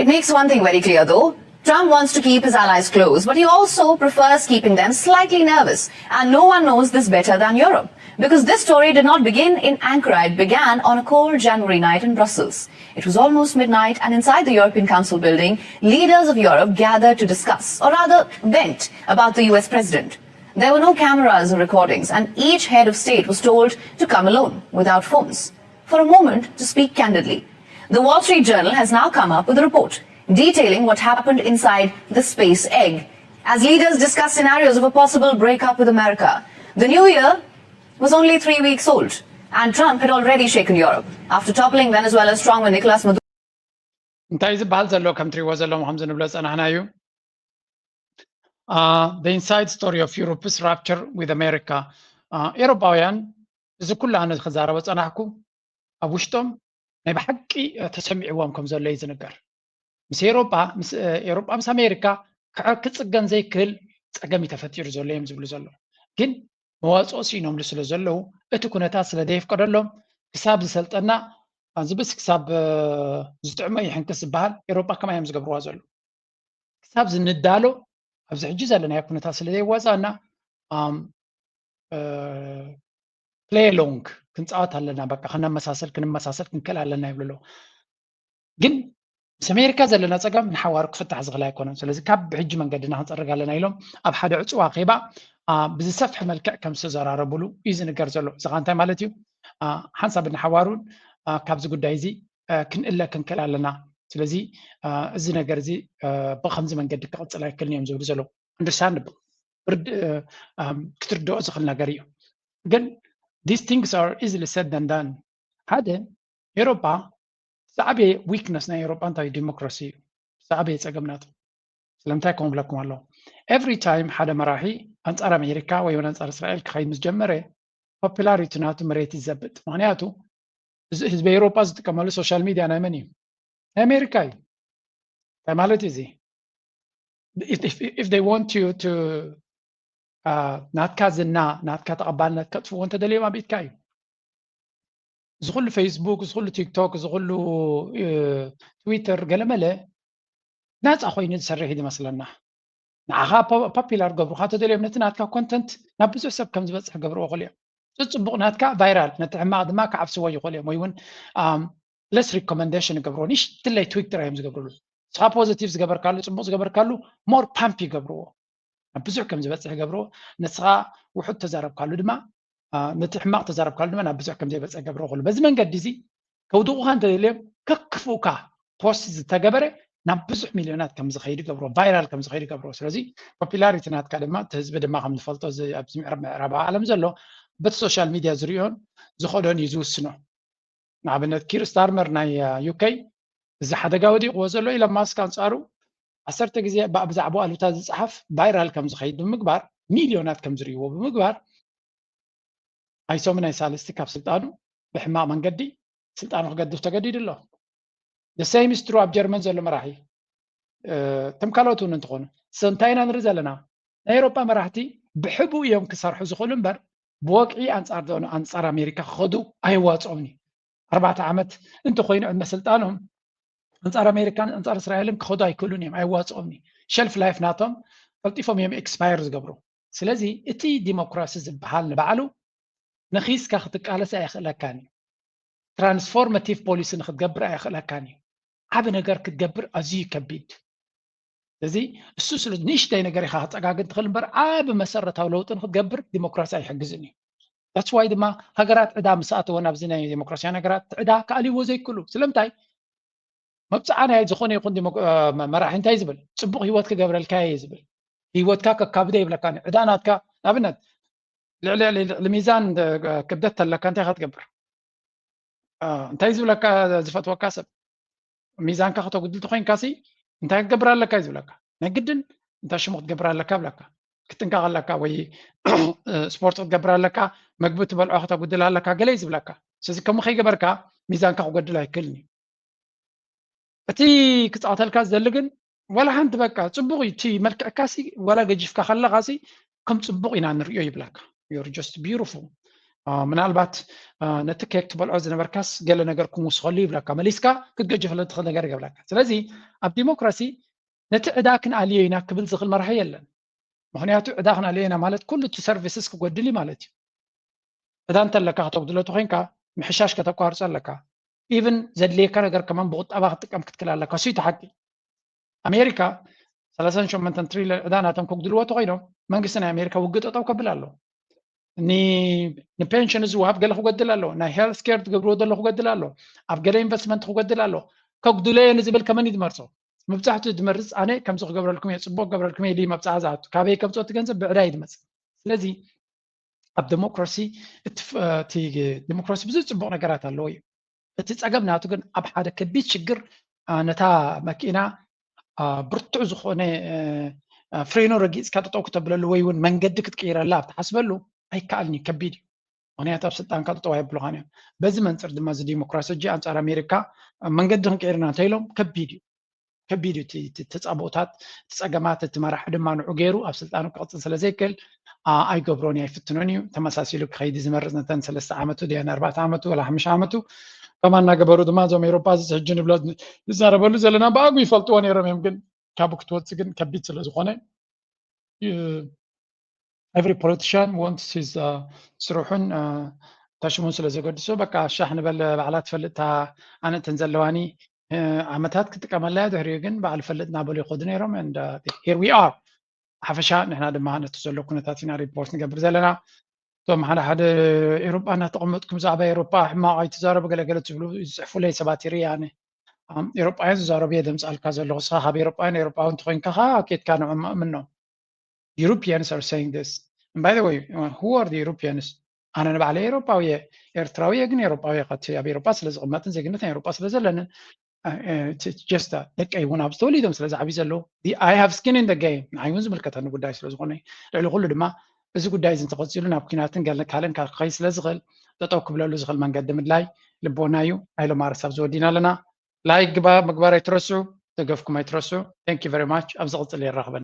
It makes one thing very clear though. Trump wants to keep his allies close, but he also prefers keeping them slightly nervous. And no one knows this better than Europe. Because this story did not begin in Ankara, it began on a cold January night in Brussels. It was almost midnight, and inside the European Council building, leaders of Europe gathered to discuss, or rather, vent, about the U S president. There were no cameras or recordings, and each head of state was told to come alone, without phones, for a moment to speak candidly. The Wall Street Journal has now come up with a report detailing what happened inside the space egg, as leaders discuss scenarios of a possible breakup with America. The new year was only three weeks old, and Trump had already shaken Europe after toppling Venezuela's strongman Nicolas Maduro. እንታይ ዝበሃል ዘሎ ከም ትሪዎ ዘለኹም ከምዚ ንብሎ ዝጸናሕና እዩ። The Inside Story of Europe's Rupture with America. ኤሮጳውያን እዚ ኩሉ ኣነ ክዛረቦ ጸናሕኩ ኣብ ውሽጦም ናይ ብሓቂ ተሰሚዕዎም ከም ዘሎ እዩ ዝንገር። ምስ ኤሮጳ ምስ ኤሮጳ ምስ ኣሜሪካ ክጽገን ዘይክእል ጸገም እዩ ተፈጢሩ ዘሎ እዮም ዝብሉ ዘለዉ። ግን መዋፅኦ ስኢኖምሉ ስለ ዘለዉ እቲ ኩነታት ስለ ዘየፍቀደሎም ክሳብ ዝሰልጠና ዝብስ ክሳብ ዝጥዕሞ ይሕንክስ ዝበሃል ኤሮጳ ከማ እዮም ዝገብርዋ ዘለዉ። ክሳብ ዝንዳሎ ኣብዚ ሕጂ ዘለናዮ ኩነታት ስለ ዘየዋፅኣና play along ክንፃወት ኣለና። በቃ ክነመሳሰል ክንመሳሰል ክንክእል ኣለና ይብሉ ኣለዉ። ግን ምስ ኣሜሪካ ዘለና ፀገም ንሓዋሩ ክፍታሕ ዝኽእል ኣይኮነን። ስለዚ ካብ ብሕጂ መንገድና ክንፀርግ ኣለና ኢሎም ኣብ ሓደ ዕፅዋ ኼባ ብዝሰፍሐ መልክዕ ከም ዝተዘራረቡሉ እዩ ዝንገር ዘሎ። እዚ ከዓ እንታይ ማለት እዩ? ሓንሳብ ንሓዋሩን ካብዚ ጉዳይ እዚ ክንእለ ክንክእል ኣለና። ስለዚ እዚ ነገር እዚ ብከምዚ መንገዲ ክቕፅል ኣይክእልን እዮም ዝብሉ ዘለዉ። Understandable፣ ክትርድኦ ዝኽእል ነገር እዩ። ግን these things are easily said than done። ሓደ ኤሮጳ ዝዓበየ weakness ናይ ኤሮጳ እንታይ እዩ? ዲሞክራሲ እዩ። ዝዓበየ ፀገም ናቱ። ስለምንታይ ከምኡ ብለኩም ኣለዉ? Every time ሓደ መራሒ ኣንፃር ኣሜሪካ ወይ ኣንፃር እስራኤል ክኸይድ ምስ ጀመረ popularity ናቱ መሬት ይዘብጥ። ምክንያቱ ህዝቢ ኤሮጳ ዝጥቀመሉ social media ናይ መን እዩ? ናይ ኣሜሪካ እዩ። እንታይ ማለት እዩ እዚ? If they want you to ናትካ ዝና ናትካ ተቐባልነት ከጥፍዎ እንተደልዮም ኣብ ኢድካ እዩ። እዚ ኩሉ ፌስቡክ፣ እዚ ኩሉ ቲክቶክ፣ እዚ ኩሉ ትዊተር ገለመለ ናፃ ኮይኑ ዝሰርሕ እዩ ዝመስለና። ንዓኻ popular ገብሩካ ተደልዮም ነቲ ናትካ ኮንተንት ናብ ብዙሕ ሰብ ከም ዝበፅሕ ገብርዎ ክእሉ እዮም። እቲ ፅቡቕ ናትካ ቫይራል ነቲ ሕማቕ ድማ ክዓብስዎ ይኽእሉ እዮም። ወይ እውን less recommendation ይገብርዎ። ንእሽትለይ ትዊክ ጥራይ እዮም ዝገብርሉ። ንስኻ ፖዚቲቭ ዝገበርካሉ ፅቡቕ ዝገበርካሉ more pump ይገብርዎ። ናብ ብዙሕ ከም ዝበፅሕ ይገብርዎ። ንስኻ ውሑድ ተዛረብካሉ ድማ ነቲ ሕማቕ ተዛረብካሉ ድማ ናብ ብዙሕ ከም ዘይበፅሕ ይገብርዎ ክእሉ። በዚ መንገዲ እዚ ከውድቑኻ እንተደልዮም ከክፍኡካ ፖስት ዝተገበረ ናብ ብዙሕ ሚልዮናት ከም ዝኸይድ ይገብርዎ፣ ቫይራል ከም ዝኸይድ ይገብርዎ። ስለዚ popularity ናትካ ድማ እቲ ህዝቢ ድማ ከም ዝፈልጦ ኣብዚ ምዕራብ ምዕራባዊ ዓለም ዘሎ በቲ social media ዝሪኦን ዝኸዶን እዩ ዝውስኖ። ንኣብነት ኪር ስታርመር ናይ UK እዚ ሓደጋ ወዲቕዎ ዘሎ ኢሎን ማስክ ኣንፃሩ ዓሰርተ ግዜ ብዛዕባኡ ኣሉታ ዝፀሓፍ ቫይራል ከም ዝኸይድ ብምግባር ሚልዮናት ከም ዝርእይዎ ብምግባር ኣይሶም ናይ ሳልስቲ ካብ ስልጣኑ ብሕማቕ መንገዲ ስልጣኑ ክገድፍ ተገዲዱ ኣሎ። The same is true ኣብ ጀርመን ዘሎ መራሒ እቶም ካልኦት እውን እንትኾኑ እንታይ ኢና ንርኢ ዘለና? ናይ ኤሮጳ መራሕቲ ብሕቡ እዮም ክሰርሑ ዝኽእሉ እምበር ብወግዒ ኣንፃር ኣንፃር ኣሜሪካ ክኸዱ ኣይዋፅኦምን እዩ። ኣርባዕተ ዓመት እንተኮይኑ ዕድመ ስልጣኖም ኣንፃር ኣሜሪካን ኣንፃር እስራኤልን ክኸዱ ኣይክእሉን እዮም፣ ኣይዋፅኦምን እዩ። ሸልፍ ላይፍ ናቶም ቀልጢፎም እዮም ኤክስፓየር ዝገብሩ። ስለዚ እቲ ዲሞክራሲ ዝበሃል ንባዕሉ ንኺስካ ክትቃለስ ኣየኽእለካን እዩ። ትራንስፎርማቲቭ ፖሊሲ ንክትገብር ኣየኽእለካን እዩ። ዓብ ነገር ክትገብር ኣዝዩ ይከቢድ። ስለዚ እሱ ስለ ንእሽተይ ነገር ኢኻ ክፀጋግን ትኽእል እምበር ዓብ መሰረታዊ ለውጢ ንክትገብር ዲሞክራሲ ኣይሕግዝን እዩ። That's why ድማ ሃገራት ዕዳ ምስ ኣተወ ናብዚ ናይ ዲሞክራሲያን ሃገራት ዕዳ ክኣልይዎ ዘይክእሉ። ስለምንታይ? መብፅዓ ናይ ዝኾነ ይኹን መራሒ እንታይ ዝብል? ፅቡቕ ህይወት ክገብረልካ እየ ዝብል። ህይወትካ ከካብደ ይብለካ። ዕዳ ናትካ ንኣብነት ልዕሊ ሚዛን ክብደት ተለካ እንታይ ክትገብር? እንታይ ዝብለካ ዝፈትወካ ሰብ? ሚዛንካ ከተጉድል ተኮይንካ ሲ እንታይ ክትገብር ኣለካ እዩ ዝብለካ። ናይ ግድን እንታይ ሽሙ ክትገብር ኣለካ ይብለካ። ክትጥንቀቕ ኣለካ ወይ ስፖርት ክትገብር ኣለካ፣ መግቢ ትበልዖ ከተጉድል ኣለካ ገለ እዩ ዝብለካ። ስለዚ ከምኡ ከይገበርካ ሚዛንካ ክጎድል ኣይክእልን እዩ። እቲ ክፃወተልካ ዝደሊ ግን ዋላ ሓንቲ በቃ ፅቡቕ እዩ እቲ መልክዕካ ሲ ዋላ ገጂፍካ ከለኻ ሲ ከም ፅቡቕ ኢና ንሪኦ ይብለካ። You're just beautiful። ምናልባት ነቲ ኬክ ትበልዖ ዝነበርካስ ገለ ነገር ክምውስኸሉ ይብለካ። መሊስካ ክትገጀፈሉ ትኽእል ነገር ይገብለካ። ስለዚ ኣብ ዲሞክራሲ ነቲ ዕዳ ክንኣልዮ ኢና ክብል ዝኽእል መራሒ የለን። ምክንያቱ ዕዳ ክንኣልዮ ኢና ማለት ኩሉ እቲ ሰርቪስስ ክጎድል እዩ ማለት እዩ። ዕዳ እንተለካ ከተጉድሎ ተኮይንካ ምሕሻሽ ከተቋርጾ ኣለካ። ኢቭን ዘድልየካ ነገር ከማን ብቁጠባ ክትጥቀም ክትክል ኣለካ። እሱ እቲ ሓቂ። ኣሜሪካ ሰላሳን ሸሞንተን ትሪልዮን ዕዳ ናቶም ከጉድልዎ ተኾይኖም መንግስቲ ናይ ኣሜሪካ ውግእ ጠጠው ከብል ኣለዎ። ንፔንሽን ዝወሃብ ገለ ክጎድል ኣለዎ። ናይ ሄልት ኬር ትገብርዎ ዘሎ ክጎድል ኣለዎ። ኣብ ገለ ኢንቨስትመንት ክጎድል ኣለዎ። ከጉድሎ እየ ንዝብል ከመን እዩ ዝመርጾ? መብዛሕትኡ ዝመርጽ ኣነ ከምዚ ክገብረልኩም እየ፣ ጽቡቅ ክገብረልኩም እየ ኢሉ እዩ መብጽዓ ዝኣቱ። ካበይ ከምጽኦ እቲ ገንዘብ? ብዕዳ እዩ ዝመጽእ። ስለዚ ኣብ ዴሞክራሲ እቲ ፍ- እቲ ዴሞክራሲ ብዙሕ ጽቡቕ ነገራት ኣለዎ እዩ። እቲ ጸገም ናቱ ግን ኣብ ሓደ ከቢድ ሽግር አ፣ ነታ መኪና አ፣ ብርቱዕ ዝኾነ አ፣ አ፣ ፍሬኖ ረጊጽካ ጠጠው ክተብለሉ ወይ እውን መንገዲ ክትቅይረላ ኣብ ትሓስበሉ ኣይከኣልን እዩ፣ ከቢድ እዩ። ምክንያቱ ኣብ ስልጣንካ ጠጠው ኣይብሉኻን እዮም። በዚ መንፅር ድማ እዚ ዲሞክራሲ ሕጂ ኣንፃር ኣሜሪካ መንገዲ ክንቀይርና እንተኢሎም ከቢድ እዩ። ከቢድ እዩ እቲ ተፃብኦታት፣ እቲ ፀገማት። እቲ መራሒ ድማ ንዑ ገይሩ ኣብ ስልጣኑ ክቕፅል ስለዘይክእል ኣይገብሮን እዩ፣ ኣይፍትኖን እዩ። ተመሳሲሉ ክኸይድ ዝመርፅ ነተን ሰለስተ ዓመቱ ድያ ኣርባዕተ ዓመቱ ወላ ሓሙሽተ ዓመቱ ከምኣ እናገበሩ ድማ እዞም ኤሮፓ እዚ ሕጂ ንብሎ ዝዛረበሉ ዘለና ብኣግኡ ይፈልጥዎ ነይሮም እዮም። ግን ካብኡ ክትወፅእ ግን ከቢድ ስለዝኾነ every politician wants his ስርሑን ታሽሙን ስለ ዘገድሶ በቃ ሻሕ ንበል ባዕላ ትፈልጥታ ኣነ እተን ዘለዋኒ ዓመታት ክጥቀመላ እያ። ድሕሪኡ ግን ባዕሉ ፈልጥ እናበሉ ይኸዱ ነይሮም። And here we are። ሓፈሻ ንሕና ድማ ነቲ ዘሎ ኩነታት ኢና ሪፖርት ንገብር ዘለና። እቶም ሓደ ሓደ ኤሮጳ እናተቐመጥኩም ብዛዕባ ኤሮጳ ሕማቕ ኣይትዛረቡ ገለገለ ትብሉ ዝፅሕፉለይ ሰባት ይርኢ ኣነ። ኤሮጳውያን ዝዛረቡ እየ ደምፃልካ ዘለኹ። ንስኻ ካብ ኤሮጳውያን ኤሮጳዊ እንተኾይንካ ከዓ ኬድካ ንዕኦም ምኖ። Europeans are saying this. And by the way, who are the Europeans? ኣነ ንባዕለይ ኤሮጳዊ እየ፣ ኤርትራዊ እየ፣ ግን ኤሮጳዊ እየ። ካብቲ ኣብ ኤሮጳ ስለ ዝቕመጥን ዜግነት ናይ ኤሮጳ ስለ ዘለንን just ደቀይ እውን ኣብዚ ተወሊዶም ስለ ዝዓብዩ ዘለዉ I have skin in the game። ንዓይ እውን ዝምልከተኒ ጉዳይ ስለ ዝኾነ ልዕሊ ኩሉ ድማ እዚ ጉዳይ እዚ እንተቐፂሉ ናብ ኩናትን ገለ ካልእን ካብ ክኸይድ ስለ ዝኽእል ጠጠው ክብለሉ ዝኽእል መንገዲ ምድላይ ልቦና እዩ። ሓይሎ ማረስ ኣብዚ ወዲና ኣለና። ላይክ ግባ ምግባር ኣይትረስዑ፣ ደገፍኩም ኣይትረስዑ። Thank you very much። ኣብ ዝቕፅል የራኽበና።